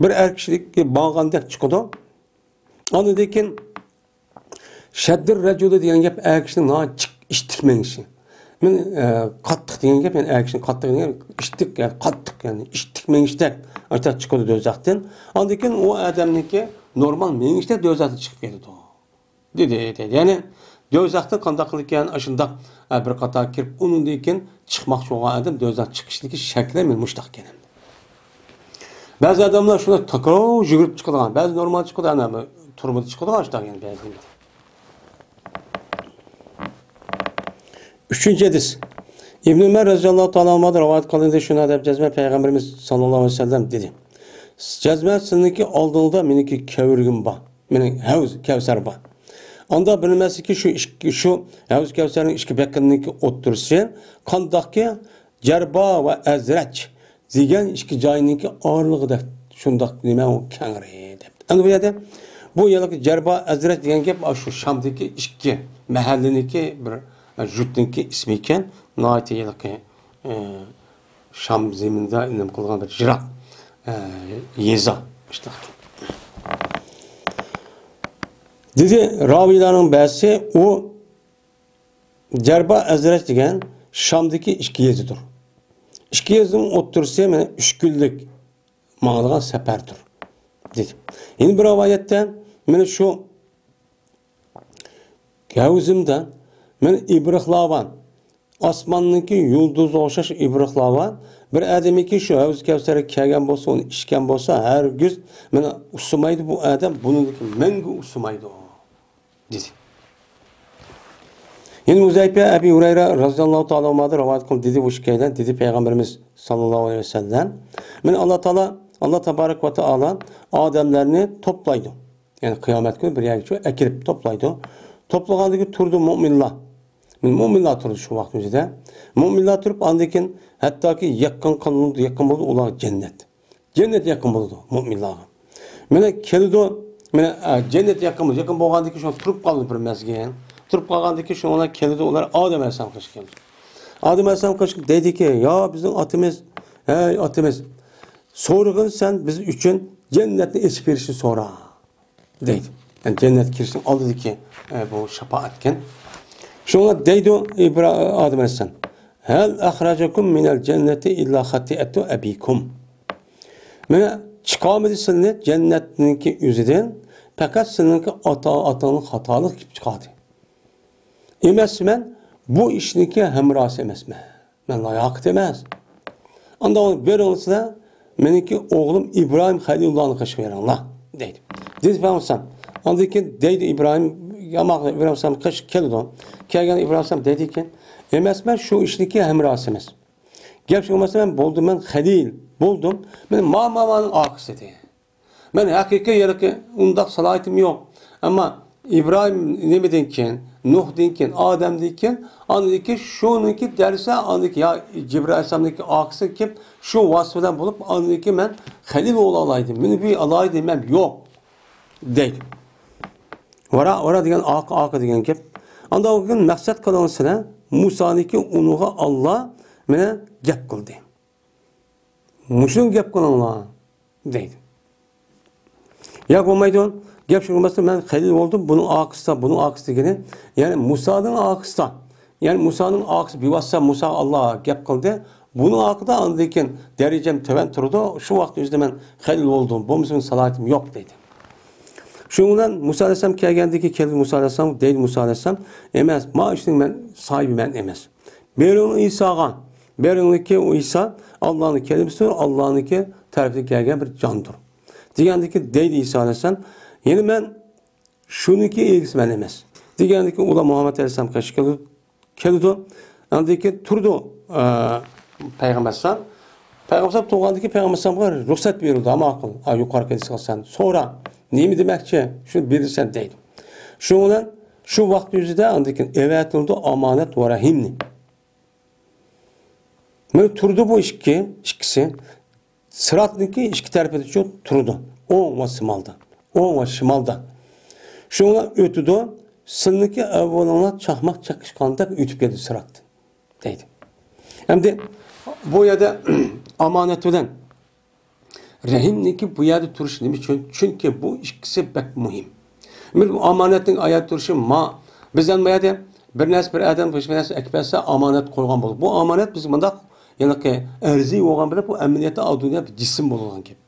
بىر ئەر كىشىنىڭكى ماڭغاندەك چىقىدۇ. ئاندىن كېيىن شەددىر رەجۇلى دېگەن گەپ ئەر كىشىنىڭ ناھايىتى جىق ئىتتىك مېڭىشى. مەن، ئە، قاتتىق دېگەن گەپ، يەنى ئەر كىشىنىڭ قاتتىق دېگەن گەپ ئىتتىك، يەنى قاتتىق، يەنى ئىتتىك مېڭىشتەك ئاشتاق چىقىدۇ دوزاختىن. ئاندىن كېيىن ئۇ ئادەمنىڭكى نورمال مېڭىشتەك دوزاختىن چىقىپ كېتىدۇ. دېدى، دېدى. يەنى دوزاختا قانداق قىلىدىكەن، ئاشۇنداق، ئە، بىر قاتار كىرىپ، ئۇنىڭدىن كېيىن چىقماقچى بولغان ئادەم دوزاخ چىقىشتىكى شەكلى مانا مۇشۇنداق ئىكەن. بەزى ئادەملەر شۇنداق تاكراۋ يۈگۈرۈپ چىقىدىغان، بەزى نورمال چىقىدۇ، ئەنە بۇ تۈرمىدە چىقىدىغان شۇنداق يەنە بەزى. ئۈچىنچى ھەدىس. ئىبن ئۆمەر رەزىياللاھۇ تائالا ئەنھۇدىن رىۋايەت قىلىندى، شۇنداق دەپ جەزمەن پەيغەمبىرىمىز ساللاللاھۇ ئەلەيھى ۋەسەللەم دېدى، جەزمەن سىزنىڭكى ئالدىڭىزدا مېنىڭكى كەۋرىگىم بار. مېنىڭ ھەۋز كەۋسەر بار. ئاندا بىر نېمەسىكى شۇ ئىككى، شۇ ھەۋز كەۋسەرنىڭ ئىككى بېقىنىڭكى ئوتتۇرىسى قانداقكى جەربا ۋە ئەزرەج دېگەن ئىككى جاينىڭكى ئارىلىقىدا شۇنداق نېمە ئۇ كەڭرى دەپتۇ. ئەمدى بۇ يەردە بۇ ھېلىقى جەربا ئەزرەج دېگەن گەپ شۇ شامدىكى ئىككى مەھەللىنىڭكى بىر، ئە، جۇتنىڭكى ئىسمى ئىكەن. ناھايىتى ھېلىقى، ئە، شام زېمىنىدا نېمە قىلغان بىر يىراق، ئە، يېزا. دېدى، راۋىيلارنىڭ بەزىسى ئۇ جەربا ئەزرەج دېگەن شامدىكى ئىككى يېزىدۇر. ئىككى يېزىنىڭ ئوتتۇرىسى مانا ئۈچ كۈنلۈك ماڭىدىغان سەپەردۇر، دېدى. يەنە بىر رىۋايەتتە مانا شۇ ھەۋزىمدە مانا ئىبرىقلار بار. ئاسماننىڭكى يۇلدۇزىغا ئوخشاش ئىبرىقلار بار. بىر ئادەمكى شۇ ھەۋز كەۋسەرگە كەلگەن بولسا، ئۇنى ئىچكەن بولسا، ھەرگىز مانا ئۇسسىمايدۇ بۇ ئادەم، بۇنىڭدىكى مەڭگۈ ئۇسسىمايدۇ، دېدى. يەنە ھۇزەيپە ئەبى ھۇرەيرە رەزىياللاھۇ تائالا ئەنھۇدىن رىۋايەت قىلدى، دېدى، بۇ ئىككىيلەن، دېدى پەيغەمبىرىمىز ساللاللاھۇ ئەلەيھى ۋەسەللەم، مانا ئاللا تائالا، ئاللا تابارەك ۋە تائالا ئادەملەرنى توپلايدۇ. يەنى قىيامەت كۈنى بىر يەرگە ئەكىرىپ توپلايدۇ. توپلىغاندىن كېيىن تۇرىدۇ مۆمىنلار. مانا مۆمىنلار تۇرىدۇ شۇ ۋاقىت ئۆزىدە. مۆمىنلار تۇرۇپ، ئاندىن كېيىن ھەتتاكى يېقىن قىلىنىدۇ، يېقىن بولىدۇ ئۇلارغا جەننەت. جەننەت يېقىن بولىدۇ مۆمىنلارغا. مانا كېلىدۇ، مانا، ئە، جەننەت يېقىن بولىدۇ. يېقىن بولغاندىن كېيىن شۇ تۇرۇپ قالىدۇ بىر مەزگىل. تۇرۇپ قالغاندىن كېيىن شۇ ئۇلار كېلىدۇ، ئۇلار ئادەم ئەلەيھىسسالام قېشىغا كېلىدۇ. ئادەم ئەلەيھىسسالام قېشىغا دەيدىكى، يا بىزنىڭ ئاتىمىز، ھەي ئاتىمىز، سورىغىن سەن بىز ئۈچۈن جەننەتنى ئېچىپ بېرىشنى سورا، دەيدۇ. يەنى جەننەتكە كىرىشنىڭ ئالدىدىكى، ئە، بۇ شاپائەتكەن. شۇڭا دەيدۇ ئىبرا-، ئادەم ئەلەيھىسسالام، «ھەل ئەخرەجەكۇم مىنەل جەننەتى ئىللا خەتىئەتۇ ئەبىكۇم.» مانا چىقارمىدى سىلىنى جەننەتنىڭكى ئۆزىدىن، پەقەت سىلىنىڭكى ئاتا-، ئاتىڭىز خاتالىق كېلىپ چىقاردى. ئەمەسمەن، بۇ ئىشنىڭكى ھەمراھسى ئەمەسمەن. مەن لاياقەت ئەمەس. ئانداق بېرىڭلار سىلەر، مېنىڭكى ئوغلۇم ئىبراھىم خەلىلۇللانىڭ قېشىغا بېرىڭلار، دەيدۇ. دېدى پەيغەمبەر ئەلەيھىسسالام. ئاندىن كېيىن دەيدۇ ئىبراھىم، ياماق ئىبراھىم ئەلەيھىسسالام قېشىغا كېلىدۇ. كەلگەن ئىبراھىم ئەلەيھىسسالام دەيدىكەن، ئەمەسمەن شۇ ئىشنىڭكى ھەمراھسى ئەمەس. گەپ شۇ بولمىسا مەن بولدۇم، مەن خەلىل بولدۇم. مەن ما-، ما-، مانىڭ ئاكىسى دېدى. مەن ھەقىقىي يەنىكى ئۇنداق سالاھىيىتىم يوق. ئەمما ئىبراھىم نېمىدىن كېيىن، نۇھدىن كېيىن، ئادەمدىن كېيىن، ئاندىن كېيىن شۇنىڭكى دەرسە، ئاندىن كېيىن يا جىبرىئىل ئەلەيھىسسالامنىڭكى ئاكىسى كېلىپ، شۇ ۋاسىتە بىلەن بولۇپ، ئاندىن كېيىن مەن خەلىل بولالايدىم. مېنى بىر ئالايدىم، مەن يوق، دەيدۇ. ۋارا، ۋارا دېگەن ئاقا، ئاقا دېگەن گەپ. ئاندىن كېيىن مەقسەت قىلىڭ سىلەر، مۇسانىڭكى ئۇنىغا ئاللا مانا گەپ قىلدى. مۇشۇنى گەپ قىلىڭلار، دەيدۇ. ياق، بولمايدۇ. گەپ شۇ بولماستا، مەن خەلىل بولدۇم، بۇنىڭ ئاكىسىدا، بۇنىڭ ئاكىسى دېگىنى، يەنى مۇسانىڭ ئاكىسىدا. يەنى مۇسانىڭ ئاكىسى بىۋاسىتە مۇساغا ئاللا گەپ قىلدى. بۇنىڭ ئاقىدا ئاندىن كېيىن دەرىجەم تۆۋەن تۇرىدۇ. شۇ ۋاقىت ئۆزىدە مەن خەلىل بولدۇم، بولمىسا مېنىڭ سالاھىيىتىم يوق، دەيدۇ. شۇنىڭ بىلەن مۇسا ئەلەيھىسسالام كەلگەندىن كېيىن كەلدى مۇسا ئەلەيھىسسالام، دەيدۇ مۇسا ئەلەيھىسسالام، ئەمەس، ما ئىشنىڭ مەن ساھىبى مەن ئەمەس. بېرىڭ ئىساغا. بېرىڭلىكى ئۇ ئىسا ئاللانىڭ كەلىمىسىدۇر، ئاللانىڭكى تەرىپىدىن كەلگەن بىر جاندۇر. دېگەندىكى دەيدۇ ئىسا ئەلەيھىسسالام، يەنە مەن شۇنىڭكى ئىگىسى مەن ئەمەس. دېگەندىكى ئۇلار مۇھەممەد ئەلەيھىسسالام قېشىغا كېلىدۇ، كېلىدۇ. ئاندىن كېيىن تۇرىدۇ، ئە، پەيغەمبەر ئەلەيھىسسالام. پەيغەمبەر ئەلەيھىسسالام تۇرغاندىكى پەيغەمبەر ئەلەيھىسسالامغا رۇخسەت بېرىلىدۇ. ھە، ماقۇل. ھە، يۇقىرىقى ھەدىسكە سەن سورا. نېمە دېمەكچى؟ شۇنى بېرىسەن دەيدۇ. شۇنىڭ بىلەن شۇ ۋاقىت ئۆزىدە ئاندىن كېيىن ئەۋەتىلىدۇ ئامانەت ۋە رەھىمنى. مانا تۇرىدۇ بۇ ئىككى، ئىككىسى. سىراتنىڭكى ئىككى تەرىپىدىچۇ تۇرىدۇ. ئوڭ ۋە شىمالدا. ئوڭ ۋە شىمالدا. شۇڭا ئۆتىدۇ. سىلىنىڭكى ئەۋۋالىڭلار چاقماق چېقىشقاندەك ئۆتۈپ كەتتى سىراتتىن، دەيدۇ. ئەمدى بۇ يەردە ئامانەت بىلەن رەھىمنىڭكى بۇ يەردە تۇرۇشى نېمە ئۈچۈن؟ چۈنكى بۇ ئىككىسى بەك مۇھىم. بىر ئامانەتنىڭ ئايەت تۇرۇشى ما، بىز ھەم بۇ يەردە بىر نەرسە، بىر ئادەم بىر نەرسە ئەكىپ بەرسە، ئامانەت قويغان بولىدۇ. بۇ ئامانەت بىز مۇنداق، يەنى ئەرزىي بولغان بىلەن، بۇ ئەمەلىيەتتە ئاۋۇ دۇنيا بىر جىسىم بولغان گەپ.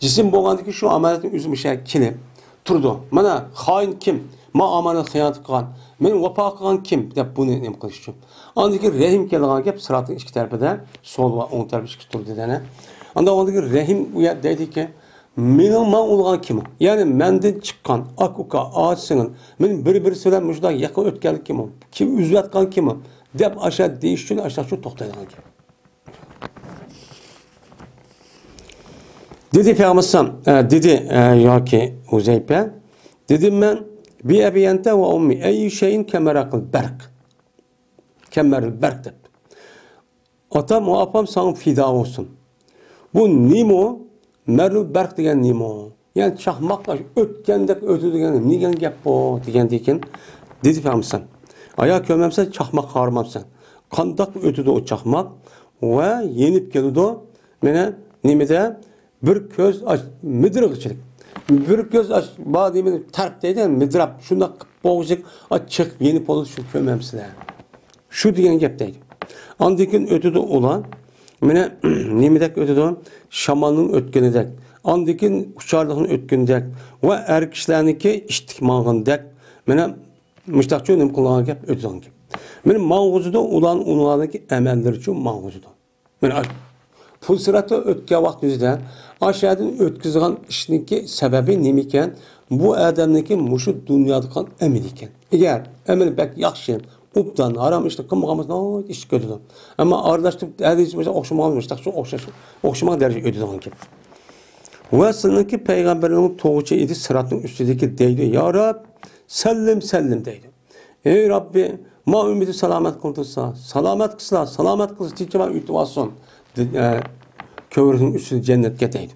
جىسىم بولغاندىكى شۇ ئامانەتنىڭ ئۆزى مۇشۇ يەرگە كېلىپ تۇرىدۇ. مانا خائىن كىم؟ ما ئامانەت خىيانەت قىلغان. مېنى ۋاپا قىلغان كىم؟ دەپ بۇنى نېمە قىلىش ئۈچۈن. ئاندىن كېيىن رەھىم كېلىدىغان گەپ، سىراتنىڭ ئىككى تەرىپىدە، سول ۋە ئوڭ تەرەپ ئىككى تۇرىدۇ دېدى. ئاندىن ئاندىن كېيىن رەھىم ئۇ يەر دەيدىكى، مېنىڭ ماڭا ئۇلىغان كىم ئۇ؟ يەنى مەندىن چىققان ئاكا-ئۇكا، ئاچا-سىڭىل، مېنى بىر-بىرسى بىلەن مۇشۇنداق يېقىن ئۆتكەنلىك كىم ئۇ؟ كىم ئۈزۈۋەتكەن كىم ئۇ؟ دەپ ئاشۇ دېيىش ئۈچۈن ئاشۇنداق شۇ توختايدىغان گەپ. دېدى پەيغەمبەر ئەلەيھىسسالام، ئە، دېدى، ئە، ياكى ھۇزەيپە، دېدىم مەن، بىئەبى ئەنتە ۋە ئۇممى، ئەييۇ شەيئىن كەمەرەقىل بەرق. كەمەرەل بەرق دەپ. ئاتام ۋە ئاپام ساڭا پىدا بولسۇن. بۇ نېمە ئۇ؟ مەررۇل بەرق دېگەن نېمە ئۇ؟ يەنى چاقماق ئۆتكەندەك ئۆتىدۇ دېگەن نېمە دېگەن گەپ بۇ؟ دېگەندىن كېيىن دېدى پەيغەمبەر ئەلەيھىسسالام، ئايا كۆرمەمسەن، چاقماق قارىمامسەن؟ قانداق ئۆتىدۇ ئۇ چاقماق؟ ۋە يېنىپ كېلىدۇ. مانا نېمىدە؟ بىر كۆز ئاچ، مىدىرغىچىلىك. بىر كۆز ئاچ، بار نېمىنى تەرپ دەيدۇ، مىدىراپ، شۇنداق قىلىپ بوغۇزلۇق، ئاچ، چىقىپ يېنىپ بولىدۇ، شۇ كۆرمەمسىلەر. شۇ دېگەن گەپ دەيدۇ. ئاندىن كېيىن ئۆتىدۇ ئۇلار. مانا نېمىدەك ئۆتىدۇ؟ شامالنىڭ ئۆتكىنىدەك. ئاندىن كېيىن ئۇچارلىقنىڭ ئۆتكىنىدەك. ۋە ئەر كىشىلەرنىڭكى ئىتتىك ماڭغىنىدەك. مانا مۇشتاقچۇ نېمە قىلغان گەپ، ئۆتىدىغان گەپ. مانا ماڭغۇزىدۇ، ئۇلارنىڭ، ئۇلارنىڭكى ئەمەللىرىچۇ ماڭغۇزىدۇ. مانا ئاشۇ پۇل سىراتتا ئۆتكەن ۋاقىت يۈزىدە ئاشۇ يەردىن ئۆتكۈزىدىغان ئىشنىڭكى سەۋەبى نېمىكەن؟ بۇ ئادەمنىڭكى مۇشۇ دۇنيادا قىلغان ئەمىلى ئىكەن. ئەگەر ئەمىلى بەك ياخشى، ئوبدان، ھارام ئىشنى قىلمىغان بولسا، ناھايىتى ئىشلىك ئۆتىدۇ. ئەمما ئارىلاشتۇرۇپ ھەدىسى بولسا ئوخشىمىغان، مۇشتاق شۇ ئوخشاش، ئوخشىمىغان دەرىجىدە ئۆتىدىغان گەپ. ۋە سىلىنىڭكى پەيغەمبىرىڭىز توغۇچى ئىدى سىراتنىڭ ئۈستىدىكى دەيدۇ، يا رەب، سەللىم، سەللىم دەيدۇ. ئەي رەببى، ما ئۈممىتى سالامەت قىلدۇرسا، سالامەت قىلسا، سالامەت قىلسا، تىنچىما ئۆتۈۋالسۇن. دە-، ئە، كۆۋرۈكنىڭ ئۈستىدە جەننەتكە دەيدۇ.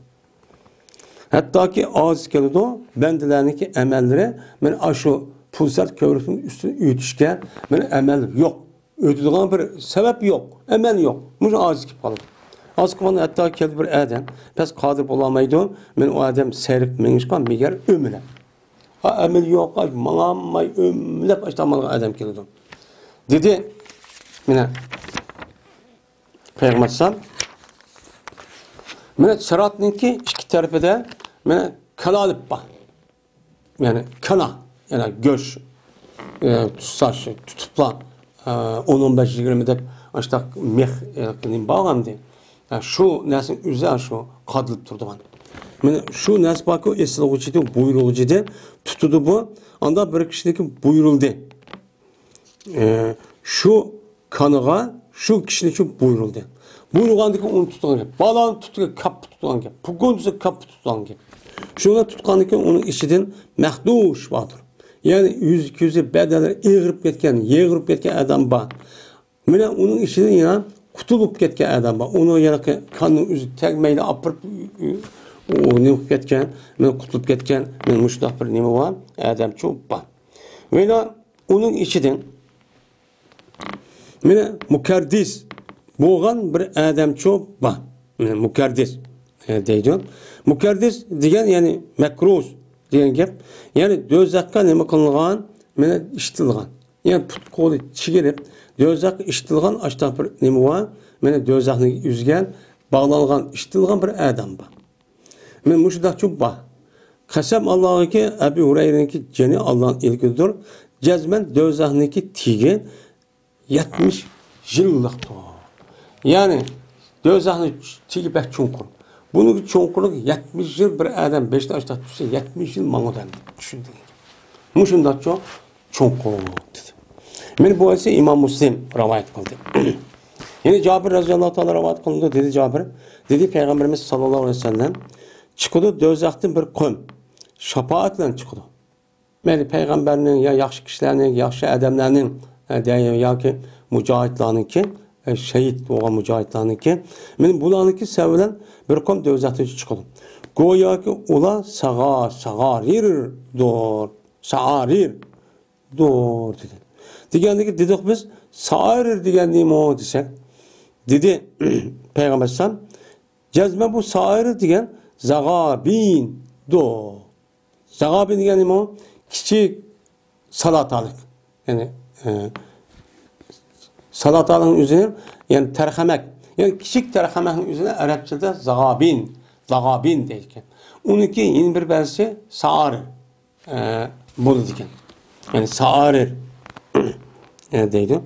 ھەتتاكى ئاجىز كېلىدۇ، بەندىلەرنىڭكى ئەمەللىرى، مانا ئاشۇ پۇرسەت كۆۋرۈكنىڭ ئۈستىدىن ئۆتۈشكە، مانا ئەمەل يوق. ئۆتىدىغان بىر سەۋەب يوق، ئەمەل يوق. مۇشۇ ئاجىز كېلىپ قالىدۇ. ئاسقىماندا ھەتتا كەلدى بىر ئادەم، بەس قادىر بولالمايدۇ، مەن ئۇ ئادەم سەيرىپ مېڭىشقا مېگەر ئۆمىلەپ. ھا، ئەمىلى يوق، ماڭالماي ئۆمىلەپ ئاشتاق ماڭغان ئادەم كېلىدۇ. دېدى، مانا، پەيغەمبەر ئەلەيھىسسالام، مانا، سىراتنىڭكى ئىككى تەرىپىدە، مانا، كالالىپ بار. يەنى كانا، يەنى گۆش، ئە، تۇتساش، تۇتۇپلا، ئە، ئون، ئون بەش، يىگىرمە دەپ ئاشتاق مىخ، ئە، نېمە بارغانىدى. ئە، شۇ نەرسىنىڭ ئۆزى شۇ قادىلىپ تۇرىدىغان. مانا شۇ نەرسە باركى، ئېسىلغۇچى ئىدى، بۇيرۇغۇچى ئىدى، تۇتىدۇ بۇ. ئاندا بىر كىشىنىڭكى بۇيرۇلدى. ئە، شۇ كانىغا شۇ كىشىنى شۇ بۇيرۇلدى. بۇيرۇغاندىكىن ئۇنى تۇتقان گەپ. بالانى تۇتقان، كاپپا تۇتقان گەپ. پۇگۇن دېسە كاپپا تۇتقان گەپ. شۇنى تۇتقاندىكىن ئۇنىڭ ئىچىدىن مەخدۇش باردۇر. يەنى يۈز، كۆزى، بەدەنلىرى ئېغىرىپ كەتكەن، يېغىرىپ كەتكەن ئادەم بار. مانا ئۇنىڭ ئىچىدىن يەنە قۇتۇلۇپ كەتكەن ئادەم بار. ئۇنىڭ يەنە كاننىڭ ئۆزى تەگمەيلا ئاپىرىپ، ئۇ نېمە قىلىپ كەتكەن، مانا قۇتۇلۇپ كەتكەن، مانا مۇشۇنداق بىر نېمە بار، ئادەمچۇ بار. مانا ئۇنىڭ ئىچىدىن مانا مۇكەردىس بولغان بىر ئادەمچۇ بار. مانا مۇكەردىس، ئە، دەيدۇ. مۇكەردىس دېگەن، يەنى مەكروز دېگەن گەپ. يەنى دوزاخقا نېمە قىلىنغان؟ مانا ئىشتىلغان. يەنى پۇت قولى چىگىلىپ، دوزاخقا ئىشتىلغان ئاشتاق بىر نېمە بار؟ مانا دوزاخنى ئۈزگەن، باغلانغان، ئىشتىلغان بىر ئادەم بار. مەن مۇشۇنداقچۇ بار. قەسەم ئاللاغىكى، ئەبۇ ھۇرەيرىنىڭكى جېنى ئاللانىڭ ئىلكىدىدۇر. جەزمەن دوزاخنىڭكى تېگى يەتمىش يىللىقتۇر. يەنى دوزاخنىڭ تېگى بەك چوڭقۇر. بۇنىڭ چوڭقۇرلۇقى يەتمىش يىل، بىر ئادەم بېشىدا ئاشتاق تۇرسا، يەتمىش يىل ماڭىدۇ ئەمدى. چۈشۈندىڭىزمۇ؟ مۇشۇنداقچۇ چوڭقۇر دېدى. مانا بۇ ھەدىسنى ئىمام مۇسلىم رىۋايەت قىلدى. يەنە جابىر رەزىياللاھۇ تائالا رىۋايەت قىلىنىدۇ، دېدى جابىر. دېدى پەيغەمبىرىمىز ساللاللاھۇ ئەلەيھى ۋەسەللەم، چىقىدۇ دوزاختىن بىر قوم، شاپائەت بىلەن چىقىدۇ. مەيلى پەيغەمبەرنىڭ يا ياخشى كىشىلەرنىڭ، ياخشى ئادەملەرنىڭ، ئە، دەي-، ياكى مۇجاھىدلارنىڭكى، ئە، شېھىت بولغان مۇجاھىدلارنىڭكى، مانا بۇلارنىڭكى سەۋەبى بىلەن بىر قوم دوزاختىن چىقىدۇ. گوياكى ئۇلار ساغا، ساغارىردۇر. سائىردۇر دېدى. دېگەندىكى دېدۇق بىز، سائىر دېگەن نېمە دېسەك، دېدى پەيغەمبەر ئەلەيھىسسالام، جەزمەن بۇ سائىر دېگەن زاغابىندۇر. زاغابىن دېگەن نېمە؟ كىچىك سالاتالىق. يەنى، ئە، سالاتالىقنىڭ ئۆزىنى، يەنى تەرخەمەك. يەنى كىچىك تەرخەمەكنىڭ ئۆزىنى ئەرەبچىدە زاغابىن، زاغابىن دەيدىكەن. ئۇنىڭكى يەنە بىر مەنىسى سائىر. ئە، بولىدىكەن. يەنى سائىر، ئە، دەيدۇ.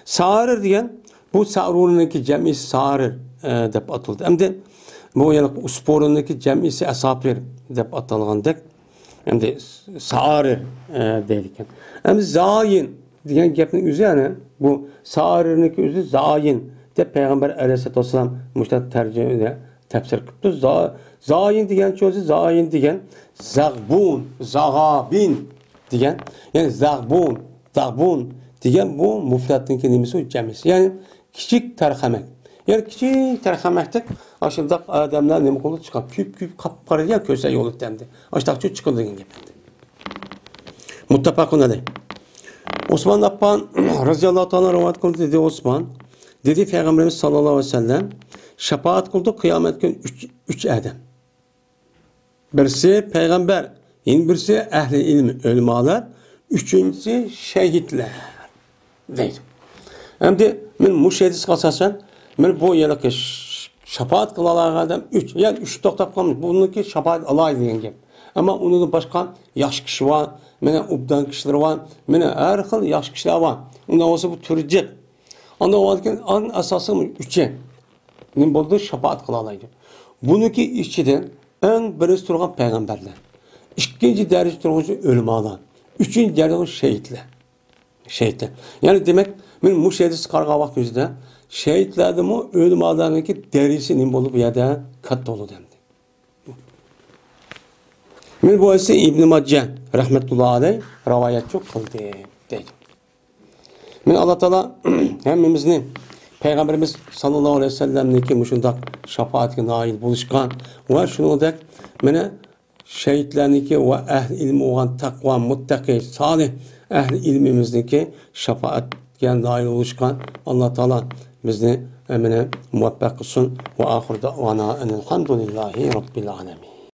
سائىر دېگەن، بۇ سەئرۇرنىڭكى جەمئىسى سائىر، ئە، دەپ ئاتىلىدۇ. ئەمدى بۇ يەنە ئۇسپۇرنىڭكى جەمئىسى ئەساپىر دەپ ئاتالغاندەك. ئەمدى سائىر، ئە، دەيدىكەن. ئەمدى زايىن دېگەن گەپنىڭ ئۆزى، يەنى بۇ سائىرنىڭكى ئۆزى زايىن دەپ پەيغەمبەر ئەلەيھىسسالاتۇ ۋەسسالام مۇشۇنداق تەرجىمە، تەپسىر قىپتۇ. زا-، زايىن دېگەن چۆزى، زايىن دېگەن زاغبۇن، زاغابىن دېگەن. يەنى زاغبۇن، زاغبۇن دېگەن بۇ مۇفرەتنىڭكى نېمىسى؟ جەمئىسى. يەنى كىچىك تەرخەمەك. يەنى كىچىك تەرخەمەكتەك ئاشۇنداق ئادەملەر نېمە قىلىدۇ؟ چىقىپ، كۆيۈپ، كۆيۈپ، قاپقارا دېگەن كۆسە يولى تەمدى. ئاشۇنداقچۇ چىقىدۇ دېگەن گەپ ئەمدى. مۇتتەپەقۇن ئەلەيھ. ئوسمان ئەپپان رەزىياللاھۇ تائالا رىۋايەت قىلدى، دېدى ئوسمان. دېدى پەيغەمبىرىمىز ساللاللاھۇ ئەلەيھى ۋەسەللەم، شاپائەت قىلدى قىيامەت كۈنى ئۈچ، ئۈچ ئادەم. بىرسى پەيغەمبەر، يەنە بىرسى ئەھلى ئىلمى، ئۆلىمالار، ئۈچىنچىسى شەھىدلەر. دەيدۇ. ئەمدى مەن مۇشۇ ھەدىسكە ئاساسەن، مەن بۇ يەنىكى ش-، شاپائەت قىلالايدىغان ئادەم ئۈچ، يەنى ئۈچ توختاپ قالمىدى. بۇنىڭكى شاپائەت ئالاي دېگەن گەپ. ئەمما ئۇنىڭدىن باشقا ياخشى كىشى بار، مانا ئوبدان كىشىلەر بار، مانا ھەر خىل ياخشى كىشىلەر بار. ئۇنداق بولسا بۇ تۈرى جىق. ئاندىن ئۇنىڭدىن ئەڭ ئاساسىي ئۈچى نېمە بولىدۇ؟ شاپائەت قىلالايدۇ. بۇنىڭكى ئىچىدىن ئەڭ بىرىنچى تۇرغان پەيغەمبەرلەر، ئىككىنچى دەرىجىدە تۇرغۇچى ئۆلىمالار، ئۈچىنچى دەرىجىدە شېھىتلەر. شېھىتلەر. يەنى دېمەك، مەن مۇشۇ ھەدىسكە قارىغان ۋاقتىمىزدا شېھىتلەردىنمۇ ئۆلىمالارنىڭكى دەرىجىسى نېمە بولىدۇ بۇ يەردە؟ كاتتا بولىدۇ ئەمدى. مەن بۇ ھەدىسنى ئىبن ماجە رەھمەتۇللا ئەلەيھ رىۋايەتچۇ قىلدى، دەيدۇ. مانا ئاللا تائالا ھەممىمىزنى پەيغەمبىرىمىز ساللاللاھۇ ئەلەيھى ۋەسەللەمنىڭكى مۇشۇنداق شاپائەتكە نائىل بولۇشقا ۋە شۇنىڭدەك مانا شېھىتلەرنىڭكى ۋە ئەھلى ئىلمى بولغان تەقۋا، مۇتتەقى، سالىھ ئەھلى ئىلمىمىزنىڭكى شاپائەتكە نائىل بولۇشقا ئاللا تائالا بىزنى ھەممىنى مۇۋەپپەق قىلسۇن. ۋە ئاخىر دەئۋانا ئەنىل ھەمدۇلىللاھى رەببىل ئالەمىن.